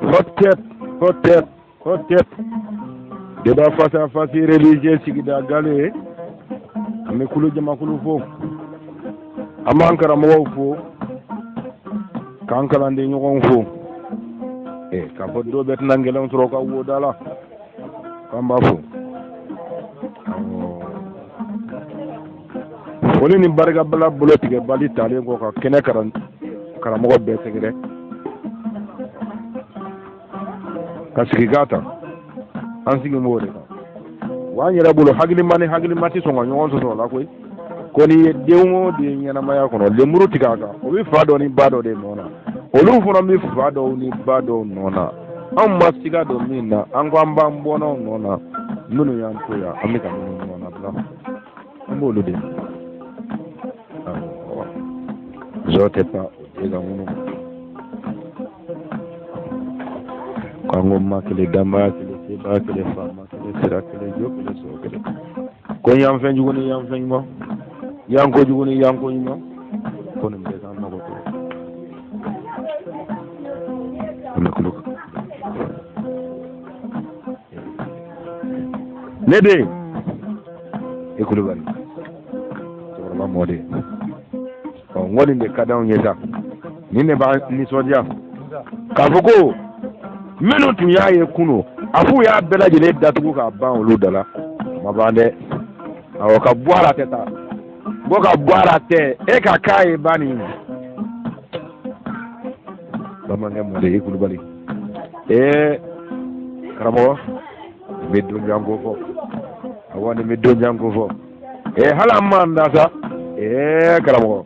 Hotep, hotep, hotep. Débat face à face religieux sigida gale. An bɛ kulu jamakulu fo. An b'an karamɔgɔw fo. K'an kalanden ɲɔgɔnw fo. K'a fɔ dɔw bɛ tɛna gɛlɛnw sɔrɔ ka wo da la. K'an b'a fo. Foli ni barikabila bolo tigɛbali talen kɔ ka kɛnɛ karamɔgɔ bɛɛ sɛgɛrɛ ka sigi k'a ta an sigi b'o de kan wa an yɛrɛ bolo hakilima ni hakilima tɛ sɔn ka ɲɔgɔn sɔsɔ o la koyi ko n'i ye den o den ɲɛnamaya kɔnɔ lemuru tigɛ a kan o bɛ fa dɔ ni ba dɔ de nɔ na olu fana bɛ fa dɔw ni ba dɔw nɔ na anw ma siga don min na an ko an b'an bɔnnaw nɔ na minnu y'an to yan an bɛ ka minnu nɔ na bila an b'olu de zɔ tɛ pan o den ka ŋunu k'an ko ma kelen danbaa kelen sebaa kelen faama kelen sira kelen jo kelen so kelen ko yan fɛn jugu ni yan fɛn ɲuman yan ko jugu ni yan ko ɲuman ko nin bɛɛ k'an mago to an bɛ kulo ne den e Kulubali cɛkɔrɔba mɔden ɔ n ko nin de ka d'anw ye sa nin de b'an nisɔndiya k'a fɔ ko minnu tun y'a ye kunun a f'u y'a bɛɛ lajɛlen datugu k'a ban olu da la a ma ban dɛ awɔ ka bɔ a la tɛ taa bɔ ka bɔ a la tɛ e ka k'a ye ba nin bamanankɛ mɔden e Kulubali ee karamɔgɔ nin bɛ donjan ko fɔ awɔ nin bɛ donjan ko fɔ ee hali an m'an da sa ee karamɔgɔ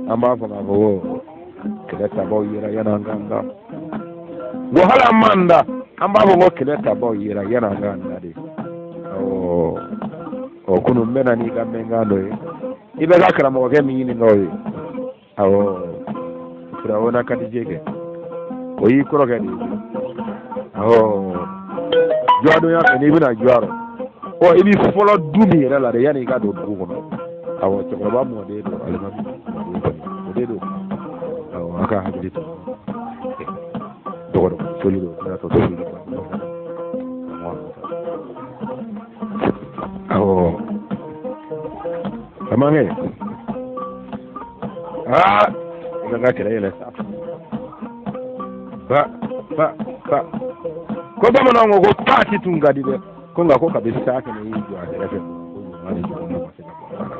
an b'a fɔ k'a fɔ ko kɛlɛ tabaw yera yan'an k'an da ko hali an m'an da an b'a fɔ ko kɛlɛ tabaw yera yan'an k'an da de awɔ ɔ kunun n bɛ na n'i ka mɛnkan dɔ ye i bɛ ka karamɔgɔkɛ min ɲininka o ye awɔ firawuna kadijɛ kɛ o y'i kɔrɔkɛ de ye awɔ juwadonya fɛ n'i bɛna juwa rɔ ɔ i bɛ fɔlɔ du min yɛrɛ la dɛ yanni i ka don dugu kɔnɔ awɔ cɛkɔrɔba mɔden don alimami mɔden kɔni o de don awɔ a ka hakili to dɔgɔdɔgɔ foli don n'a tɔ to foli awɔ bamanankɛ aa i ka n ka kɛlɛ yɛlɛ sa ba ba ba ko bamananw ko ko paati tun ka di dɛ ko nka ko kabi saa kɛnɛ y'i jɔ a kɛrɛfɛ ko ɲuman ni juguman ma se ka bɔ a la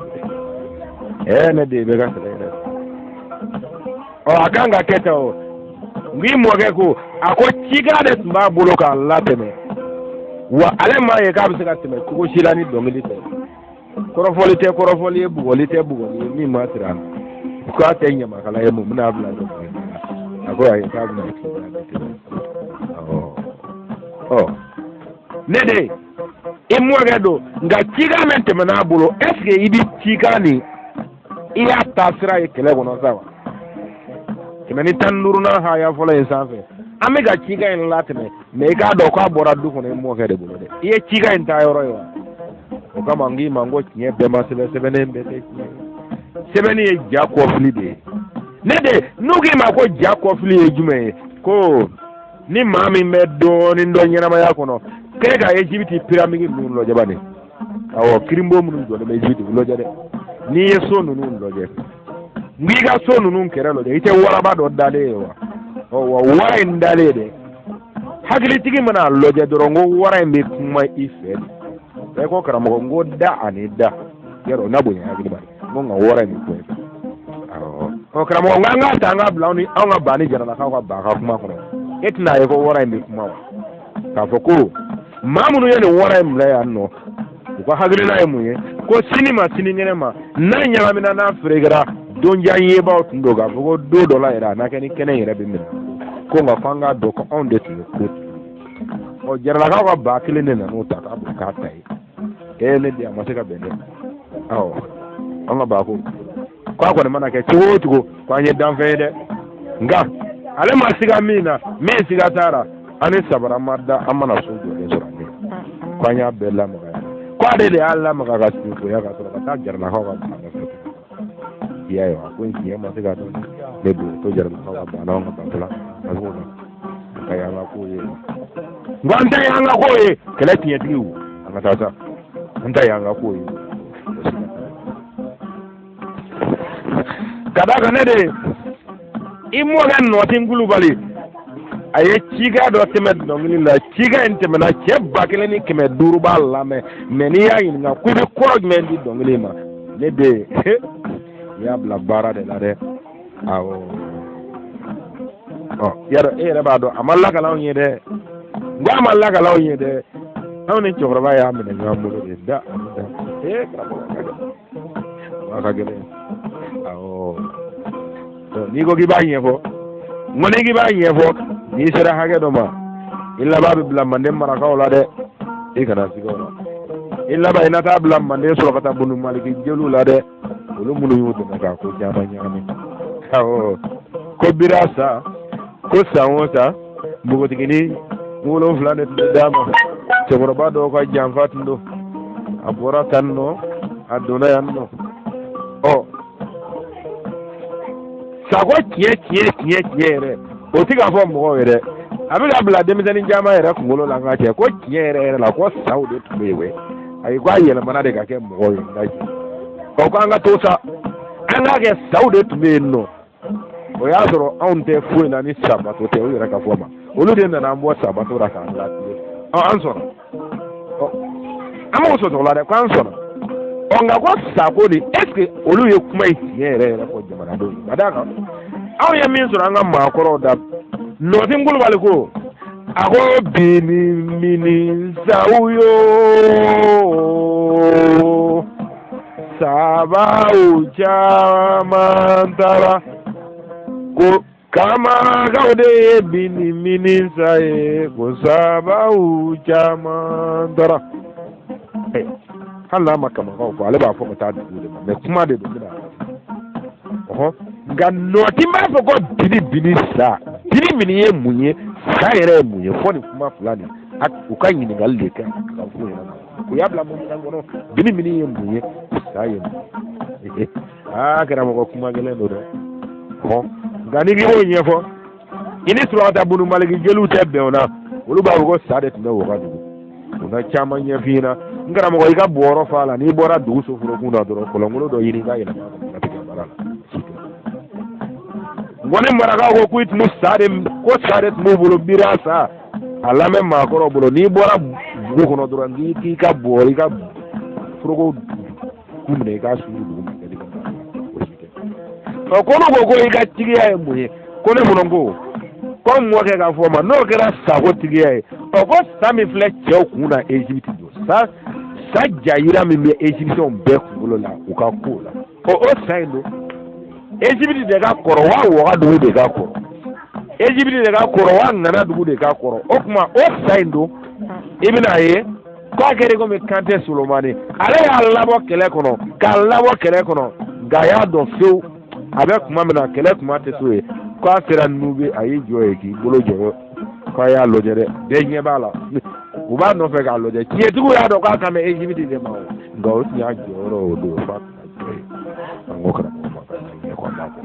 ɛɛ ne den bɛ ka kɛlɛ yɛlɛ ɔ a kan ka kɛ tan o n k'i mɔkɛ ko a ko cikan de tun b'a bolo k'a latɛmɛ wa ale m'a ye k'a bɛ se ka tɛmɛ cogo si la ni dɔnkili tɛ kɔrɔfɔli tɛ kɔrɔfɔli ye bugɔli tɛ bugɔli ye min ma sira k'a tɛ ɲamakala ye mun bɛna bila dɔnkili la a ko ayi k'a bɛna ɔ ne den i mɔkɛ don nka cikan min tɛmɛn'a bolo est ce que i bɛ cikan nin i y'a taa sira ye kɛlɛ kɔnɔ sa wa 115nan haya fɔlɔ in sanfɛ an bɛ ka cikan in latɛmɛ mais i k'a dɔn k'a bɔra du kɔnɔ i mɔkɛ de bolo dɛ i ye cikan in taa yɔrɔ ye wa o kama n k'i ma n ko tiɲɛ bɛɛ ma sɛbɛn sɛbɛnnen bɛɛ tɛ tiɲɛ ye sɛbɛnni ye ja kɔfili de ye ne de n'u k'i ma ko ja kɔfili ye jumɛn ye ko ni maa min bɛ dɔɔnin dɔn ɲɛnamaya kɔnɔ k'e ka Egypte piramidi ninnu lajɛ bani awɔ kirinbo minnu jɔlen bɛ Egypte u lajɛ dɛ n'i ye so ninnu lajɛ n k'i ka so ninnu kɛrɛ lajɛ i tɛ waraba dɔ dalen ye wa ɔ wa wara in dalen dɛ hakilitigi mana a lajɛ dɔrɔn ko wara in bɛ kuma i fɛ de ɛ ko karamɔgɔ n ko da ani da yarɔ n'a bonya hakili ma n ko nka wara in bɛ kuma i fɛ awɔ ɔ karamɔgɔ n k'an k'a ta an k'a bila anw ni anw ka ba ni jaralakaw ka ba ka kuma kɔnɔ e tɛna ye ko wara in bɛ kuma wa k'a fɔ ko maa minnu ye nin wara in bila yan nɔ u ka hakilina ye mun ye ko sini ma sinikɛnɛ ma n'a ɲagamina n'a ferekera donjan yebaw tun don k'a fɔ ko don dɔ la yɛrɛ a n'a kɛ ni kɛnɛ yɛrɛ bɛ minɛ ko nka f'an k'a dɔn ko anw de tun ye ko ɔ jaralakaw ka ba kelen de nan'o ta k'a bɔ k'a ta ye ee ne den a ma se ka bɛn dɛ awɔ an ka ba ko k'a kɔni mana kɛ cogo o cogo ko an ye danfɛn ye dɛ nka ale ma siga min na min siga t'a la an ni sabara ma da an mana so jɔlen sɔrɔ an ɲɛ ko an y'a bɛɛ lamaga ko ale de y'a lamaga ka sinfoya ka sɔrɔ ka taa jaralakaw ka ba nɔfɛ i y'a ye wa ko in tiɲɛ ma se ka dɔn ne don to jaralakaw ka ba n'anw ka ba fila a b'o dɔn. de la. N ko an ta y'an ka ko ye, kɛlɛ tiɲɛtigiw, an ka taa sa, an ta y'an ka ko ye. Ka d'a kan ne de i mɔkɛ Nɔtin Kulubali, a ye cikan dɔ tɛmɛ dɔnkili la, cikan in tɛmɛna cɛ 1500 b'a lamɛn, mɛ n'i y'a ɲininka ko i bɛ kɔrɔ jumɛn di dɔnkili in ma, ne den, i y'a bila baara de la dɛ. Awɔ, ɔ yarɔ e yɛrɛ b'a dɔn a ma lakali anw ye dɛ, n ko a ma lakali anw ye dɛ, anw ni cɛkɔrɔba y'a minɛ ɲɔgɔn bolo de da ani da. Ee karamɔgɔ ka gɛlɛn, a ka gɛlɛn. Awɔ, n'i ko k'i b'a ɲɛfɔ, n ko n'i k'i b'a ɲɛfɔ, n'i sera hakɛ dɔ ma, i laban bɛ bila manden marakaw la dɛ, i kana siga o la. I laban i na taa bila manden Surakata bunu Maliki jeliw la dɛ, olu minnu y'u dɛmɛ k'a ko caman ɲagami. Awɔ, ko bira sa, ko san o san npogotiginin 7 de tun bɛ d'a ma, cɛkɔrɔba dɔw ka janfa tun don, a bɔra tan nɔ, a donna yan nɔ. Ɔ sako tiɲɛ tiɲɛ tiɲɛ tiɲɛ yɛrɛ, o tɛ k'a fɔ mɔgɔw ye dɛ, a bɛ ka bila denmisɛnnin caman yɛrɛ kunkolo la n ka cɛ, ko tiɲɛ yɛrɛ yɛrɛ la ko saw de tun bɛ yen wɛ. Ayi, ko a yɛlɛmana de ka kɛ mɔgɔw ye n ka cɛ. Ɔ ko an ka to sa, an k'a kɛ saw de tun bɛ yen nɔ. O y'a sɔrɔ anw tɛ foyi la ni sabato tɛ, u yɛrɛ ka fɔ ma, olu de nana an bɔ sabato la k'an latilen. Ɔ an sɔnna, ɔ an m'o sɔsɔ la dɛ, ko an sɔnna. Ɔ nka ko sako de, est ce que olu ye kuma in tiɲɛ yɛrɛ yɛrɛ fɔ jamanadenw ye? Ka d'a kan anw ye min sɔrɔ an ka maakɔrɔw da, Nɔtin Kulubali ko a ko bini mini saw yo sabaw caman taara, ko kamarakaw de ye bini mini sa ye, ko sabaw caman taara. Hali n'a ma kamakaw fɔ, ale b'a fɔ ka taa dugu de ma, mɛ kuma de don, bɛna ɔhɔn. Nka Nɔtin b'a fɔ ko bini bini sa, bini mini ye mun ye, sa yɛrɛ ye mun ye, fɔ nin kuma fila nin, u ka ɲininkali de kɛ ka f'u ɲɛna, u y'a bila mun kɔnɔ, bini mini ye mun ye, sa ye mun ye. Aa karamɔgɔ, kuma gɛlɛn don dɛ. Hɔn, nka n'i k'i b'o ɲɛfɔ, i ni Surakata bunu Maliki jeliw tɛ bɛn o la, olu b'a fɔ ko sa de tun bɛ Wagadugu. U na caman ɲɛf'i ɲɛna. N karamɔgɔ, i ka bɔrɔ fa la, n'i bɔra dugu soforokun na dɔrɔn, kɔlɔnkolo dɔ ɲini i ka yɛlɛma a kɔnɔ ka baara la. N ko ni marakaw ko k'u tun bɛ sa de, ko sa de tun b'u bolo, bira sa, a lamɛn maakɔrɔw bolo, n'i bɔra dugu kɔnɔ dɔrɔn, k'i k'i ka bɔrɔ, i ka foroko ku minɛ, i k'a suru dugu ma, o si tɛ. Ɔ ko n'u ko ko i ka tigiya ye mun ye, ko ne fana ko ko n mɔkɛ k'a fɔ ma, n'o kɛra sako tigiya ye, ɔ ko sa min filɛ cɛw kun na Ezipiti don, sa sa jayira min bɛ Ezipitiyɛnw bɛɛ kunkolo la u ka ko la, ɔ o sa in don, Ezipiti de ka kɔrɔ wa Wagadugu de ka kɔrɔ, Ezipiti de ka kɔrɔ wa Ŋanadugu de ka kɔrɔ, o tuma o sa in don, i bɛna ye k'a kɛra komi Kante Solomani, ale y'a labɔ kɛlɛ kɔnɔ, k'a labɔ kɛlɛ kɔnɔ, nka a y'a dɔn fewu a bɛ kuma min na, kɛlɛ kuma tɛ s'o ye, k'a sera Nube, a y'i jɔ yen k'i bolo jɔ, k'a y'a lajɛ dɛ, bɛɛ ɲɛ b'a la, u b'a nɔfɛ k'a lajɛ, tiɲɛtigiw y'a dɔn k'a kan bɛ Ezipiti de ma o, nka o tun y'a jɔyɔrɔ o don f'a tun ka jɔ yen. An ko karamɔgɔ ma k'a ɲɛ kɔ an b'a kɔ.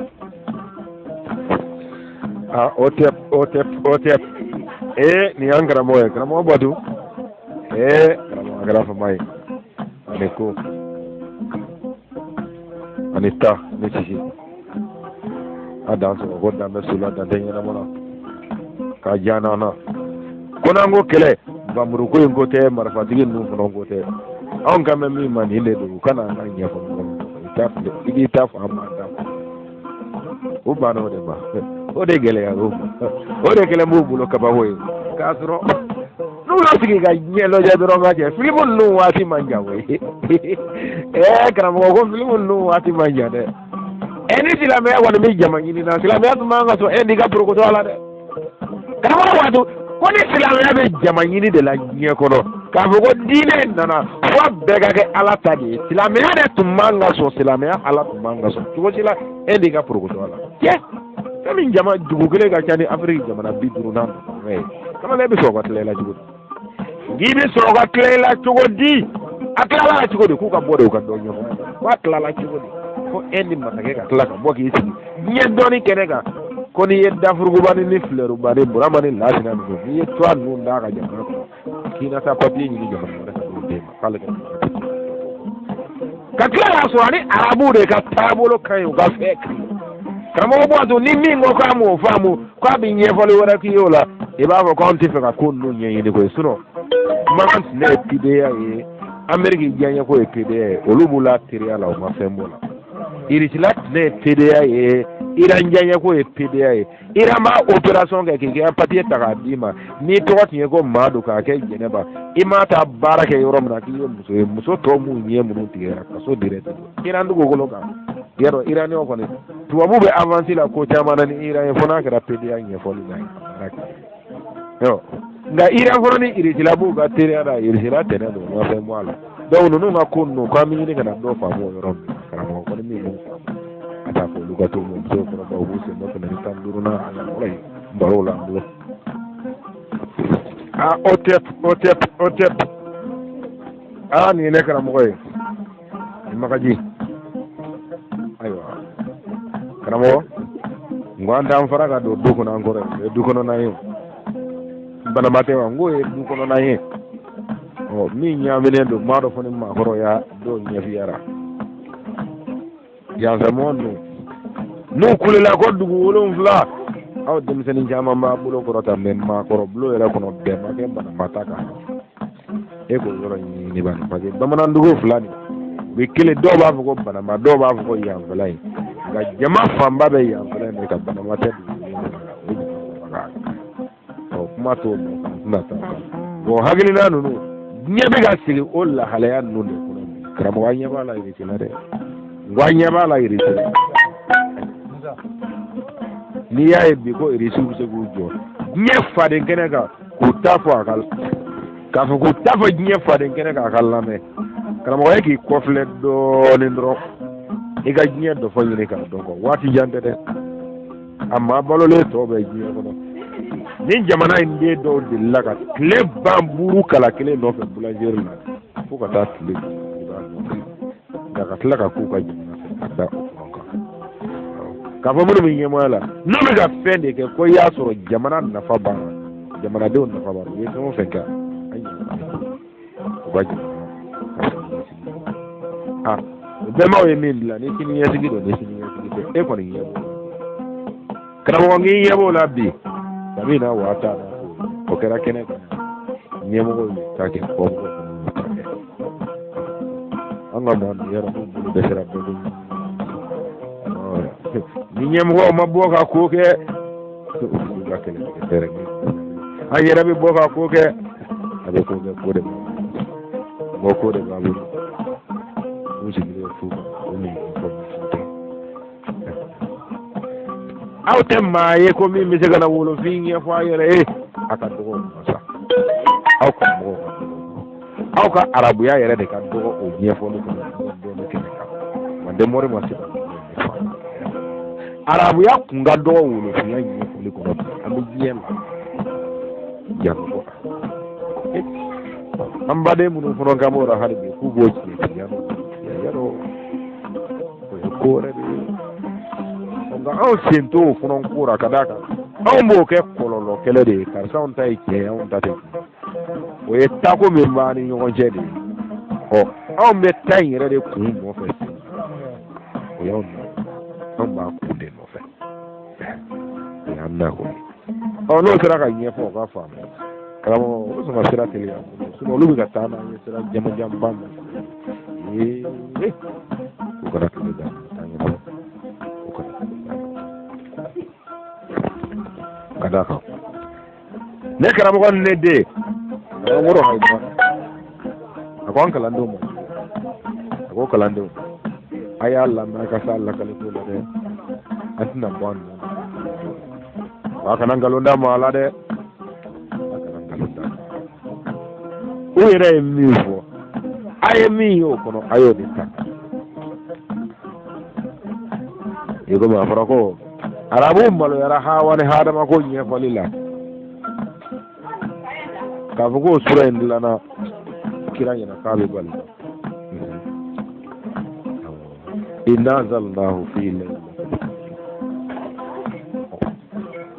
Aa o tɛ o tɛ o tɛ ee nin y'an karamɔgɔ ye, karamɔgɔ Batu. Ee karamɔgɔ, a kɛra fama ye, ani ko ani ta ni sisi a dan sɔgɔ ko dan bɛ so la, dan tɛ ɲɛnama na k'a diya n'an na. Ko n'an ko kɛlɛ, npanmuru ko in ko tɛ, marifatigi ninnu fana ko tɛ, anw kan bɛ min ma nin de don, u kana an ka ɲɛfɔ ɲɔgɔn ye, i k'i ta fɔ, an b'an ta fɔ. O banna o de ma, o de gɛlɛyara o ma, o de kɛlen b'u bolo kabako ye, k'a sɔrɔ n'u y'u sigi ka diɲɛ lajɛ dɔrɔn ka cɛ filimu ninnu waati man jan koyi. Ɛɛ karamɔgɔ, ko filimu ninnu waati man jan dɛ. Ɛ ni silamɛya kɔni bɛ jama ɲini na, silamɛya tun man ka sɔn e n'i ka porokoto a la dɛ. Karamɔgɔ waati ko ni silamɛya bɛ jama ɲini de la diɲɛ kɔnɔ, k'a fɔ ko diinɛ nana fo a bɛɛ ka kɛ Ala ta de ye, silamɛya de tun man ka sɔn, silamɛya Ala tun man ka sɔn cogo si la e n'i ka porokoto a la. Cɛ fɛn min jama dugu kelen ka ca ni Afiriki jamana 50 n'a nɔgɔn ye, kamalen bɛ sɔrɔ ka tila i la cogo di? K'i bɛ sɔrɔ ka tila i la cogo di? A tilala la cogo di? K'u ka bɔ de, u ka dɔ ɲɛfɔ k'a tilala cogo di, fo e ni masakɛ ka tila ka bɔ k'i sigi diɲɛ dɔnni kɛnɛ kan. Ko n'i ye dafurugubani ni filɛrubani Burama ni Lasina ninnu, n'i ye tɔgɔ ninnu d'a ka jamana kɔnɔ, k'i na taa papiye ɲini jamana wɛrɛ ka t'o d'e ma, k'ale ka jamana tɛ ka tila k'a sɔrɔ ani arabuw de ka taabolo ka ɲi, u ka fɛn ka ɲi. Karamɔgɔ Buwatu, ni min ko k'a m'o faamu, k'a bɛ ɲɛfɔli wɛrɛ k'i y'o la, i b'a fɔ k'anw tɛ fɛ ka ko ninnu ɲɛɲini koyi. Sinon Makan tɛnɛ ye PDA ye, Ameriki diyaɲɛ ko ye PDA ye, olu b'u la teriya la, u ma fɛn b'o la. Irisila tɛnɛ ye PDA ye, Iran diyaɲɛ ko ye PDA ye. Iran b'a opération kɛ k'i ka papiye ta k'a d'i ma, n'i tɔgɔ tun ye ko Madu k'a kɛ Jɛnɛba, i m'a taa baara kɛ yɔrɔ min na k'i ye muso ye, muso tɔ minnu ɲɛ minnu tigɛra kaso direct Iran dugukolo kan. Yarɔ Iraniyɛnw kɔni, tubabu bɛ avance la ko caman na ni Iran ye, fo n'a kɛra PDA ɲɛfɔli la ye baara kɛ. Nka Iran fana ni Irisila b'u ka teriya la, Irisila tɛnɛ don, u ma fɛn bɔ a la. Donc ninnu ka ko ninnu, k'an bɛ ɲini ka na dɔ faamu o yɔrɔ min na, karamɔgɔ kɔni min b'u faamu ka taa fɔ olu ka to musow kɔrɔba, u b'u sen bɔ 115 na a yɔrɔ ye baro la an bolo. Aa, o tɛ, o tɛ, o tɛ. Aa, nin ye ne karamɔgɔ ye Magaji. Ayiwa karamɔgɔ, n ko an t'an fara ka don du kɔnɔ, an kɔrɔ ye, o ye du kɔnɔna ye, banaba tɛ wa? N k'o ye du kɔnɔna ye. Ɔ, min ɲaaminen don, m'a dɔn fɔ ni maakɔrɔ y'a dɔw ɲɛfiyara yanfɛmɔgɔ ninnu, n'u kulela ko dugu 7, aw denmisɛnnin caman b'a bolo kɔrɔta, mɛ maakɔrɔ bulon yɛrɛ kɔnɔ bɛn ma kɛ banaba ta kan. E k'o yɔrɔ ɲini bani, parce que bamanan dugu fila nin u bɛ kelen, dɔw b'a fɔ ko banaba, dɔw b'a fɔ ko yanfɛla in, nka jama fanba bɛ yanfɛla in de kan, banaba tɛ dugu o ye jama fanba kan. Ɔ, kuma t'o nɔ kan, n tɛna taa o kan. Bon, hakilina ninnu, diɲɛ bɛ ka sigi o lahalaya ninnu de kɔnɔ bi. Karamɔgɔ, an ɲɛ b'a la Irisi la dɛ, n ko an ɲɛ b'a la Irisi la. N'i y'a ye bi ko Irisiw bɛ se k'u jɔ diɲɛ faden kɛnɛ kan k'u ta fɔ a ka, k'a fɔ k'u ta fɔ diɲɛ faden kɛnɛ kan a ka lamɛn, karamɔgɔ, e k'i kɔfilɛ dɔɔnin dɔrɔn, i ka diɲɛ dɔfɔ ɲini k'a dɔn kɔ, waati jan tɛ dɛ. A maa balolen tɔ bɛ diɲɛ kɔnɔ, ni jamana in den dɔw delila ka tile ban buru kala kelen nɔfɛ boulangerie la fo ka taa tile i b'a nɔfɛ, nka ka tila ka k'u ka jamana fɛ ka da o kɔnɔ kan, k'a fɔ minnu bɛ ɲɛmɔgɔya la, n'u bɛ ka fɛn de kɛ ko i y'a sɔrɔ jamana nafa b'a la, jamanadenw nafa b'a la, u ye fɛn o fɛn kɛ, an u ka jamana ka sini ɲɛsigi. A u bɛnbaw ye min dilan, ni sini ɲɛsigi don, ni sini ɲɛsigi tɛ, e kɔni ɲɛ b'o la. Karamɔgɔ, k'i ɲɛ b'o la bi, kabi na waa ta o kɛra kɛnɛ kan, ɲɛmɔgɔw y'u ta kɛ, kɔmɔgɔw fana y'u ta kɛ. An ka maa ninnu yɛrɛ, n'u bolo dɛsɛra bɛɛ bɛ, ni ɲɛmɔgɔw ma bɔ ka ko kɛ, u ka kɛlɛ kɛ fɛɛrɛ kɛ, an yɛrɛ bɛ bɔ ka ko kɛ, a bɛ ko kɛ, ko de b'a bolo, ko de b'a bolo, u sigilen fu kan, o min fɔ tɛ. Aw tɛ maa ye ko min bɛ se ka na wolofin ɲɛfɔ a yɛrɛ ye, a ka dɔgɔ o ma sa. Aw ka mɔgɔw ka dɔgɔ, aw ka arabuya yɛrɛ de ka dɔgɔ o ɲɛfɔli kɔnɔ dɔɔni kɛnɛ kan. Manden mori ma se ka ɲɛfɔ, arabuya kun ka dɔgɔ wolofinya ɲɛfɔli kɔnɔ bi. An bɛ diɲɛ la yan nɔ, an baden minnu fana kan b'o la hali bi k'u b'o tiɲɛtigiya yarɔ, o ye ko wɛrɛ de ye. Nka anw sen t'o fana ko la, ka d'a kan anw b'o kɛ kɔlɔlɔ kɛlɛ de ye. Karisa, anw ta ye tiɲɛ ye, anw ta tɛ tiɲɛ, o ye tako min b'an ni ɲɔgɔn cɛ de ye. Ɔ, anw bɛ taa in yɛrɛ de kun nɔfɛ sisan, o y'anw nɔ, anw b'a kun de nɔfɛ, o y'an nako ye. Ɔ, n'o sera ka ɲɛfɔ, o ka faamu, karamɔgɔ, o bɛ sɔn ka sira teliya an bolo. Sinɔn olu bɛ ka taa n'an ye sira jamajanba min ee, u kana tile da taa ɲɛnabɔ, u kana tile da ka d'a kan. Ne karamɔgɔ ni ne den karamɔgɔ hayiba, a ko an kalandenw ma, a ko kalandenw, a y'a lamɛn, a ka s'a lakaliko la dɛ, an tɛna bɔ an nɔ na, a kana nkalon da maa la dɛ, a kana nkalon da. U yɛrɛ ye min fɔ, a ye min ye o kɔnɔ, a y'o de ta. I komi a fɔra ko arabu maloyara hawa ni hadama ko ɲɛfɔli la, k'a fɔ k'o sura in dilanna kira ɲɛna k'a bɛ bali inna anzalnahu fi laylatil.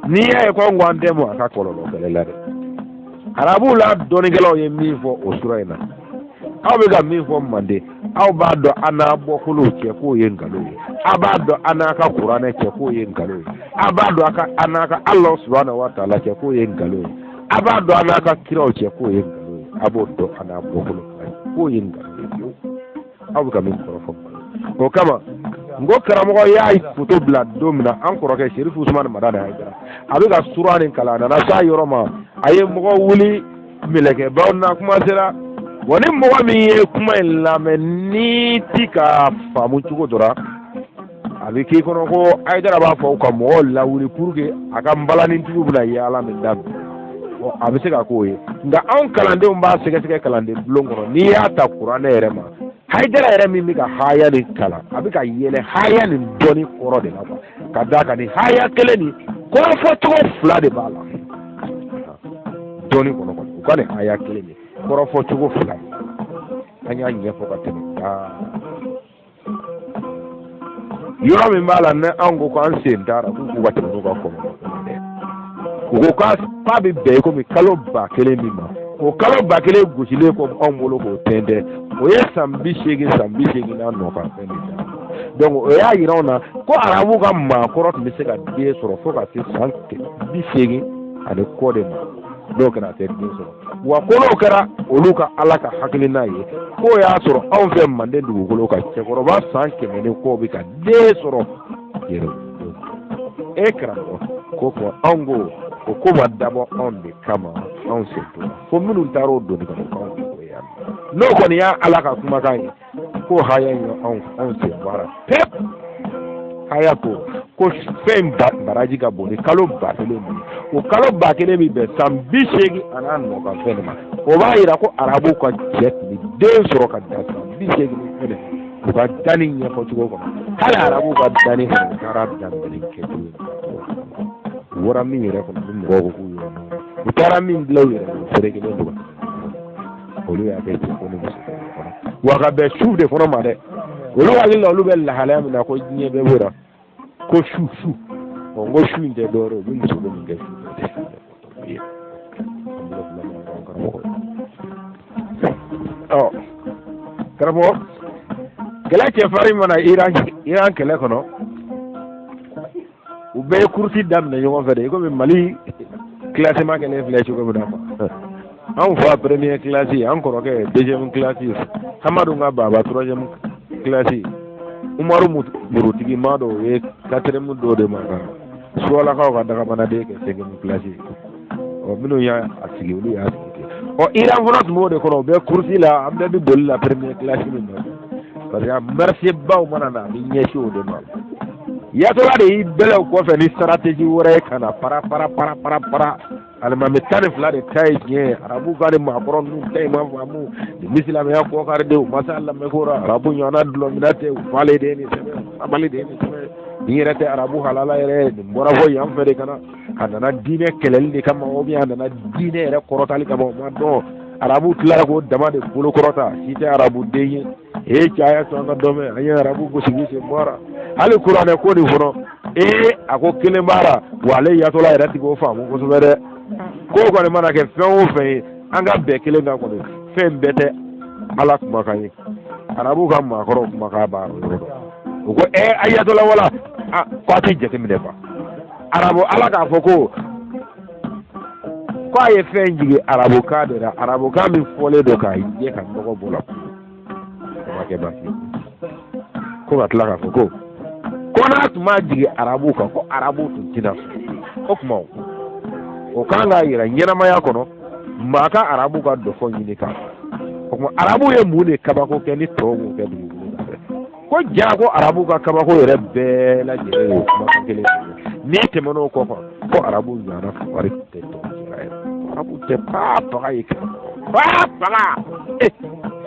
N'i y'a ye ko an ko an tɛ mɔ a ka kɔlɔlɔ kɛlɛ la dɛ. Arabuw la dɔnnikɛlaw ye min fɔ o sura in na, aw bɛ ka min fɔ manden, aw b'a dɔn an n'a bɔkolow cɛ k'o ye nkalon ye, aw b'a dɔn an n'a ka kuranɛ cɛ k'o ye nkalon ye, aw b'a dɔn an n'a ka Alahu subahana wa taala cɛ k'o ye nkalon ye, aw b'a dɔn an n'a ka kiraw cɛ k'o ye nkalon ye, aw b'o dɔn an n'a bɔkolo k'o ye nkalon ye fiyewu. Aw bɛ ka min kɔrɔfɔ o kama, n ko karamɔgɔ y'a foto bila don min na, an kɔrɔkɛ Serifu Usumani Madani Hayidara, a bɛ ka sura nin kalan, a nana s'a yɔrɔ ma, a ye mɔgɔ wuli mɛlɛkɛbaw na kuma sera. Bon, ni mɔgɔ min ye kuma in lamɛn n'i ti ka faamu cogo dɔ la, a bɛ k'i kɔnɔ ko Hayidara b'a fɔ ka mɔgɔw lawuli pour que a ka nbalanitigiw bɛna yaala min daminɛ. Bon, a bɛ se ka k'o ye, nka anw kalandenw b'a sɛgɛsɛgɛ kalanden bulon kɔnɔ. N'i y'a ta kuranɛ yɛrɛ ma, Hayidara yɛrɛ min bɛ ka haya nin kalan, a bɛ ka yɛlɛ haya nin dɔnni kɔrɔ de la quoi, ka d'a kan nin haya kelen nin kɔrɔfɔcogo fila de b'a la dɔnni kɔnɔ kɔni. U ka nin haya kelen nin kɔrɔfɔcogo fila, an y'a ɲɛfɔ ka tɛmɛ. Yɔrɔ min b'a la ni anw ko k'an sen t'a la, k'u k'u ka tɛmɛ n'u ka kɔlɔlɔ dɛ. U ko k'a bɛ bɛn komi kalo 1000 min ma, o kalo 1000 gosilen kɔ anw bolo k'o tɛntɛn, o ye san 80, san 80 n'a nɔ kan fɛn de da. Donc o y'a yira anw na ko arabu ka maakɔrɔ tun bɛ se ka den sɔrɔ fo ka se san 80 ani kɔ de ma. N'o kɛra, a tɛ den sɔrɔ. Wa ko n'o kɛra olu ka Ala ka hakilina ye, k'o y'a sɔrɔ anw fɛ manden dugukolo kan, cɛkɔrɔba san 100 ni kɔ bɛ ka den sɔrɔ yɛrɛ. E karamɔgɔ ko fɔ anw ko o ko ma dabɔ anw de kama, anw sen t'o la, fo minnu taara o doni ka na k'anw ko yan. N'o kɔni y'a Ala ka kumakan ye ko haya in anw sen bɔra pewu. Haya ko fɛn baraji ka bon ni kalo 1000 min ye, o kalo 1000 bɛ bɛn san 80 an'a nɔ kan fɛn de ma. O b'a yira ko arabuw ka cɛ tun bɛ den sɔrɔ ka dan san 80 ni fɛn de u ka danni ɲɛfɔ cogo kɔnɔ. Hali arabuw ka danni fɛnɛ, u taara daminɛ kɛcogo u bɔra min yɛrɛ kɔnɔ, ni mɔgɔw ko k'u y'o u taara min dilan u yɛrɛ ye, feere kelen don, olu y'a kɛ ten ko ni muso kɔnɔ, wa ka bɛn su de kɔnɔ ma dɛ. Olu hakili la olu bɛ lahalaya min na ko diɲɛ bɛɛ bɔra ko su su. Ɔ, n ko su in tɛ dɔwɛrɛ ye, u bɛ muso ko min kɛ su fɛ. Ɔ karamɔgɔ, kɛlɛ cɛfarin mana Iran kɛlɛ kɔnɔ, u bɛɛ ye kurusi daminɛ ɲɔgɔn fɛ de, i komi Mali classement kɛlen filɛ cogo min na quoi. Anw fa première classe, an kɔrɔkɛ deuxième classe, Hamadu ka baba troisième classe, Umaru murutigi maa dɔw ye quatrième dɔw de ma kan, Suwalakaw ka dagabanaden kɛ cinquième classe. Ɔ, minnu y'a sigi, olu y'a sigi ten. Ɔ, Iran fana tun b'o de kɔnɔ, u bɛ kurusi la, an bɛɛ bɛ boli la première classe min nɔfɛ, parce que marché baw mana na, a bɛ ɲɛsin o de ma. Yatɔla de y'i bɛlɛ o kɔfɛ ni stratégie wɛrɛ ye ka na para para para para para. Alimami 12 de ta ye tiɲɛ ye, arabu ka ni maakɔrɔ ninnu ta ye ma faamu nin bɛ silamɛya kɔkari de, u ma s'a lamɛnko la. Arabu ɲɔgɔnna dulɔminna tɛ, u falen de ye nin sɛbɛn, sabali de ye nin sɛbɛn, nin yɛrɛ tɛ arabu halala yɛrɛ, nin bɔra fɔ yan fɛ de ka na, a nana diinɛ kɛlɛli de kama ou bien a nana diinɛ yɛrɛ kɔrɔtali kama, o ma dɔn. Arabu tilara k'o dama de bolo kɔrɔta, si tɛ arabu den ye. Ee, caya sɔn an ka dɔ mɛn, an ye arabu gosi k'u sen bɔra hali kuranɛ ko nin kɔnɔ. Ee, a ko kelen b'a la wa, ale yatɔla yɛrɛ ti k'o faamu kosɛbɛ dɛ. Ko kɔni mana kɛ fɛn o fɛn ye, an ka bɛn kelen kan kɔni, fɛn bɛɛ tɛ Ala kumakan ye, arabu ka maakɔrɔw kumakan b'a yɔrɔ dɔn. U ko ee, a yatɔla wala a ko a tɛ jateminɛ quoi. Arabu Ala k'a fɔ ko a ye fɛn jigin arabukan de la, arabukan min fɔlen don k'a jɛ ka nɔgɔ bɔ la, o ma kɛ baasi ye. Ko ka tila k'a fɔ ko n'a tun ma jigin arabuw kan, ko arabuw tun tɛna sɔn o kuma. O kan k'a yira ɲɛnamaya kɔnɔ, maa ka arabu ka dɔfɔ ɲini kan. O tuma arabu ye mun de kabako kɛ ni tɔw m'o kɛ dugukolo sanfɛ? Ko ja ko arabu ka kabako yɛrɛ bɛɛ lajɛlen ye o kumakan kelen ye. N'i tɛmɛn'o kɔ kan, ko arabu ɲɔgɔnna fugari tɛ tɔw cɛla yɛrɛ, arabu tɛ paa baga ye kɛlɛ paa baga.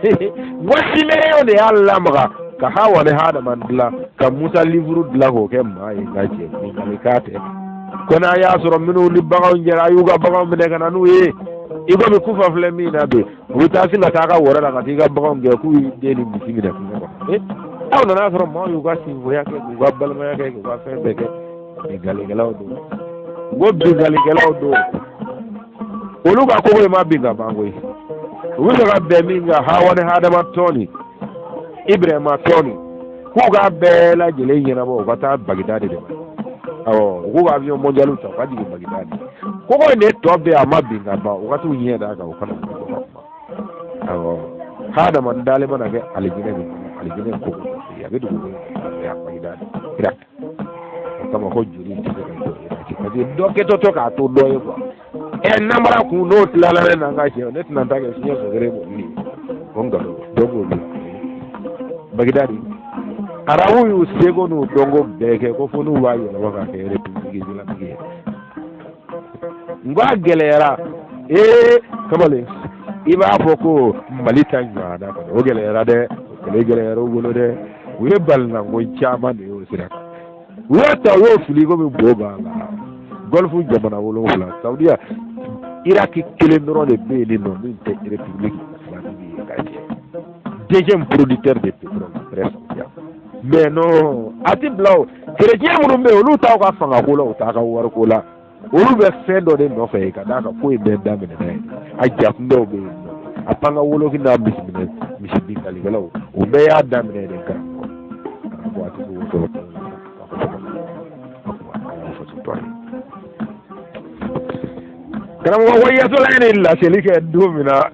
N ko simɛrɛw de y'a lamaga ka Hawa ni Hadama dilan, ka Musa livuru dilan k'o kɛ maa ye. N ka cɛ ɲininkali k'a tɛ ko n'a y'a sɔrɔ minnu ni baganw jɛra, a y'u ka baganw minɛ ka na n'u ye. I komi kufa filɛ min na bi, u bɛ taa sin ka taa ka wɔrɛ la ka t'i ka baganw gɛn k'u y'i den ni misi minɛ kungo kɔnɔ. Aw nana sɔrɔ maaw y'u ka sinfoya kɛ, k'u ka balimaya kɛ, k'u ka fɛn bɛɛ kɛ, nin nkalonlikɛlaw don. N ko binkannikɛlaw don, olu ka kogo in ma bin ka ban koyi. U bɛ fɛ ka bɛn min kan, Hawa ni Hadama tɔn ni Ibrahima tɔn ni, k'u k'a bɛɛ lajɛlen ɲɛnabɔ, u ka taa Bagidadi de ma. Awɔ, u k'u ka avion mondial ta, u ka jigin Bagidadi. Kogo in de tɔ bɛ yen, a ma bin ka ban, u ka t'u ɲɛ d'a kan, u kana wuli ka kuma. Awɔ, Hadama dalen mana kɛ alijinɛ min kɔnɔ, alijinɛ kogo a bɛ dugukolo a Bagidadi, Irak. O kama ko joli tɛ se ka jɔ Iraki, parce que dɔ kɛtɔ tɔ k'a to dɔ ye quoi. Ɛ, namara kun n'o tilala ne n'an ka sɛ, ne tɛna n ta kɛ fiɲɛ sɔgɔrɛ bɔli ye. O nkalon dɔ b'o bila Bagidadi. Arabu y'u seko n'u dɔnko bɛɛ kɛ ko fo n'u b'a yɛlɛma k'a kɛ république islamique ye. N ko a gɛlɛyara. Ee kamalen, i b'a fɔ ko Mali ta ɲɔgɔnna kɔni, o gɛlɛyara dɛ, o kɛlɛ gɛlɛyara u bolo dɛ. U ye balinako caman de y'o sira kan. U y'a ta, u y'o fili komi bo b'a la. Golfe jamana 7, Saudiya, Iraki kelen dɔrɔn de bɛ yen nɔ min tɛ république islamique ye ka jɛ. Deuxième producteur de pétrole après Saudiya. Mais non, a ti bila o. Chrétien minnu bɛ yen, olu t'aw ka fangako la, u t'a ka wariko la. Olu bɛ fɛn dɔ de nɔfɛ ka d'a kan ko in bɛɛ daminɛna yen. A jakundaw bɛ yen nɔ. A panga woloki n'a misi minɛ misi binkalikɛlaw, o bɛɛ y'a daminɛ de karamɔgɔ. Karamɔgɔ, a tɛ se k'o sɔrɔ. Karamɔgɔ ko Ayatollah ye nin laseli kɛ don min na,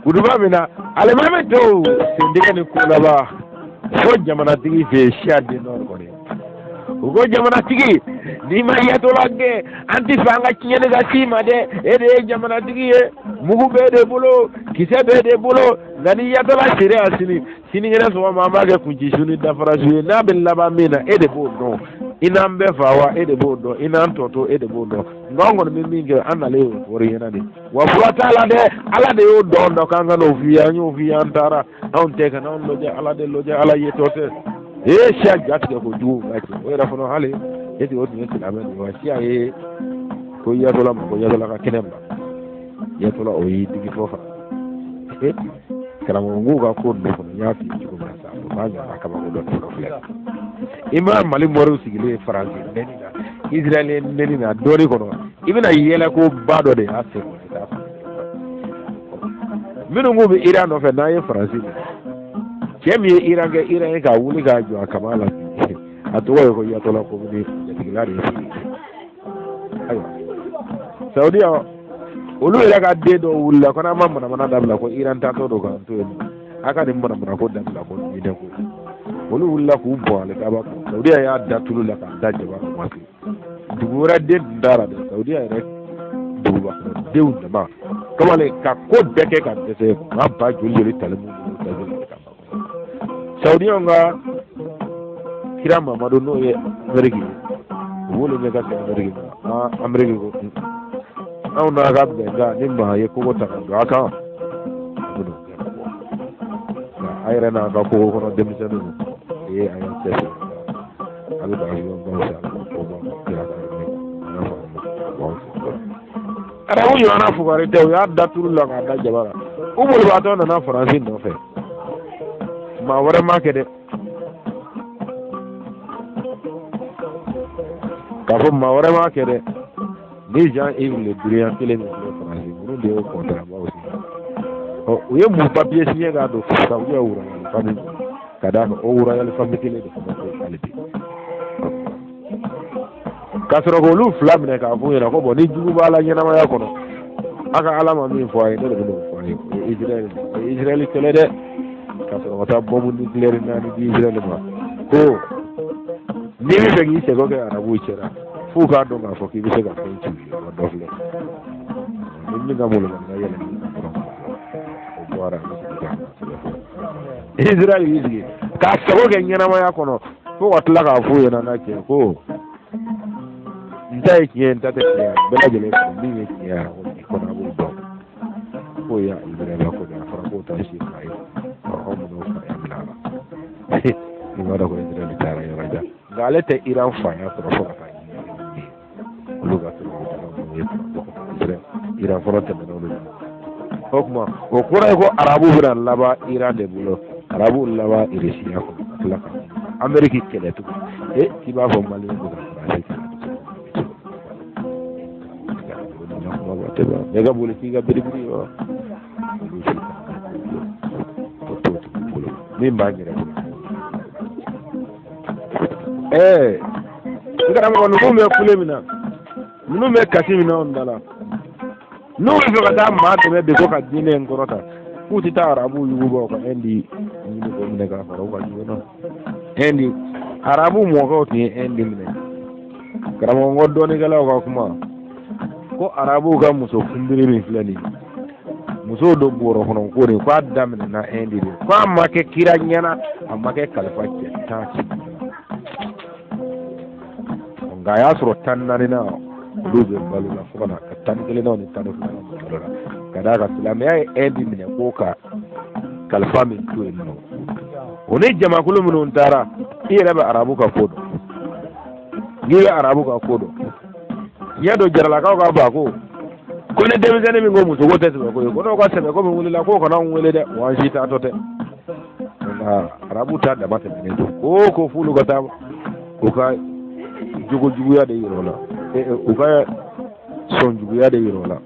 kuduba min na, alimami dɔw sentigɛ ni ko laban fo jamanatigi fɛ yen, siya den nɔ kɔni. U ko jamanatigi, n'i ma Ayatollah gɛn, an tɛ fɛ an ka tiɲɛni ka s'i ma dɛ. E de ye jamanatigi ye, mugu b'e de bolo, kisɛ b'e de bolo. Nka ni Ayatollah sera yan sini, sinikɛnɛ sɔgɔma an b'a kɛ kuncisu ni dafarasu ye. N'a bɛ laban min na, e de b'o dɔn. I n'an bɛɛ fa wa, e de b'o dɔn. I n'an tɔ to, e de b'o dɔn. Nka an kɔni bɛ min kɛ, an nalen y'o fɔr'i ɲɛna de. Wa fura t'a la dɛ, Ala de y'o dɔn dɔ k'an ka n'o f'i ye, an y'o f'i ye, an taara. Anw tɛ ka n'anw lajɛ, Ala de lajɛ, Ala ye tɔ tɛ. Ee, siya ja tigɛ kojugu nka cɛ, o yɛrɛ fana hali e o tun ye silamɛ de ye wa. Siya ye ko Ayatollah ma ko Ayatollah ka kɛnɛ bila. Ayatollah o y'i digi fɔ fana. Ee karamɔgɔ, n k'u ka ko ninnu kɔnɔ, n y'a f'i ye cogo min na sa, o b'a ɲɔgɔnna kabako dɔ fɔlɔ filɛ. I ma Mali mɔriw sigilen ye Faransi nɛni na, Israël nɛni na dɔɔni kɔnɔ, i bɛna yɛlɛ ko ba dɔ de y'a sen kɔnɔ, i t'a faamu. Minnu k'u bɛ Iran nɔfɛ, n'an ye Faransi minɛ, cɛ min ye Iran kɛ Iran ye k'a wuli k'a jɔ a kama la, a tɔgɔ ye ko Ayatollah Khomeini, jatigila de ye. Ayiwa, Saudiya olu yɛrɛ ka den dɔw wulila ko n'an ma manamana dabila, ko Iran taatɔ don k'an to yen nɔ, a ka nin manamana ko dabila, ko diinɛ ko. Olu wulila k'u bɔn ale kaba kan. Saudiya y'a da tulu la k'a da jaba kan waati. Dugu wɛrɛ den tun t'a la dɛ, Saudiya yɛrɛ duguba kɔnɔ denw dama kamalen ka ko bɛɛ kɛ ka dɛsɛ, maa ba joli joli tali mun bolo ka ban. Saudiyaw ka kira Mamadu, n'o ye Ameriki ye, u b'olu ɲɛ ka se Ameriki ma. Aa, Ameriki ko anw n'a ka bɛnkan, ni maa ye kogo ta ka don a kan, a bɛ n'o gɛn ka bɔ. Nka a yɛrɛ n'a ka kogo kɔnɔ denmisɛnninw ee, a y'aw cɛsiri, a bɛ don avion baw san, a bɛ ko baw kira ka yɔrɔ a y'a faamu, b'aw sen kɔrɔ. Arabu ɲɔgɔnna fugari tɛ, u y'a da tulu la k'a da jaba la. U bolibaatɔ nana Faransi nɔfɛ, maa wɛrɛ ma kɛ dɛ. K'a fɔ maa wɛrɛ ma kɛ dɛ, ni Jean-Yves Le Drian kelen min filɛ Faransi, ninnu de y'o kɔntarabaw signé. Ɔ, u ye mun papiye signé k'a don Saudiya royal famille, ka d'a kan o royal famille kelen de fana bɛ yen hali bi. Ka sɔrɔ k'olu fila minɛ k'a f'u ɲɛna ko bɔn, ni jugu b'a la ɲɛnamaya kɔnɔ, a ka Ala ma min fɔ a ye, ne de bɛ n'o fɔ a ye. O ye Israël, o ye Israël kɛlɛ dɛ. Ka sɔrɔ ka taa bɔnbu nucléaire 4 di Israël ma, ko n'i bɛ fɛ k'i sɛgɛn kɛ arabuw cɛla, f'u k'a dɔn k'a fɔ k'i bɛ se ka fɛn ci u ye. Wa dɔ filɛ ni min ka molobaliya yɛlɛ dɔrɔn, o bɔra, a bɛ segin ka na sɛbɛn fɔ. Israël y'i sigi k'a sago kɛ ɲɛnamaya kɔnɔ, fo ka tila k'a f'u ɲɛna n'a cɛ ko n ta ye tiɲɛ ye, n ta tɛ tiɲɛ ye, bɛɛ lajɛlen fɛ min ye tiɲɛ ye bi kɔnɔ, a b'o dɔn k'o ye Ibrahima ko de a fɔra k'o ta si fa ye. Ɔ, anw bɛn'o faya minɛ a la. I b'a dɔn ko Israël taara yɔrɔ jan, nka ale tɛ Iran faya sɔrɔ fo ka taa ɲɛ olu ka sɔrɔ minnu ye Iran fɔlɔ tɛmɛna olu la. O tuma o kɔrɔ ye ko arabu bɛna laban Iran de bolo, arabu laban Irisiya kɔnɔ, ka tila ka Ameriki kɛlɛ tugun. E, k'i b'a fɔ Maliyɛn bɛ ka Faransi kɛlɛ. a tɛ ban ne ka boli k'i ka biribiri wa olu si o t'o tigi bolo min b'an yɛrɛ bolo. Ɛɛ n karamɔgɔ, ninnu bɛ kule min na, ninnu bɛ kasi min na anw da la, n'u bɛ fɛ ka taa maa dɛmɛ bi ko ka diinɛ in kɔrɔta, k'u tɛ taa arabuw yuguba u ka Ɛndi ɲini k'o minɛ k'a fara u kan joona. Ɛndi, arabu mɔgɔw tun ye Ɛndi minɛ. Karamɔgɔ, n ko dɔnnikɛlaw ka kuma ko arabuw ka muso kunbiri min filɛ nin ye, musow don bɔrɔ kɔnɔ ko nin, k'a daminɛna Ɛndi de, k'a ma kɛ kira ɲɛna, a ma kɛ kalifa cɛ 10 si. Nka a y'a sɔrɔ 14nan olu bɛ balo la fo ka na 11nanw ni 12nanw bɛ balo la, ka d'a kan silamɛya ye Ɛndi minɛ ko ka kalifa min to yen nɔ, o ni jamakulu minnu taara, i yɛrɛ bɛ arabu ka ko dɔn, n'i bɛ arabu ka ko dɔn, tiɲɛ don. Jaralakaw ka ba ko ko ni denmisɛnnin min ko musoko tɛ sɛbɛko ye, ko n'o ka sɛbɛko min wulila, k'o kana n wele dɛ, wa an si taatɔ tɛ. Nka arabu ta dama tɛmɛnen don ko ko f'olu ka taa u ka jogo juguya de yira o la, u ka sɔn juguya de yira o la.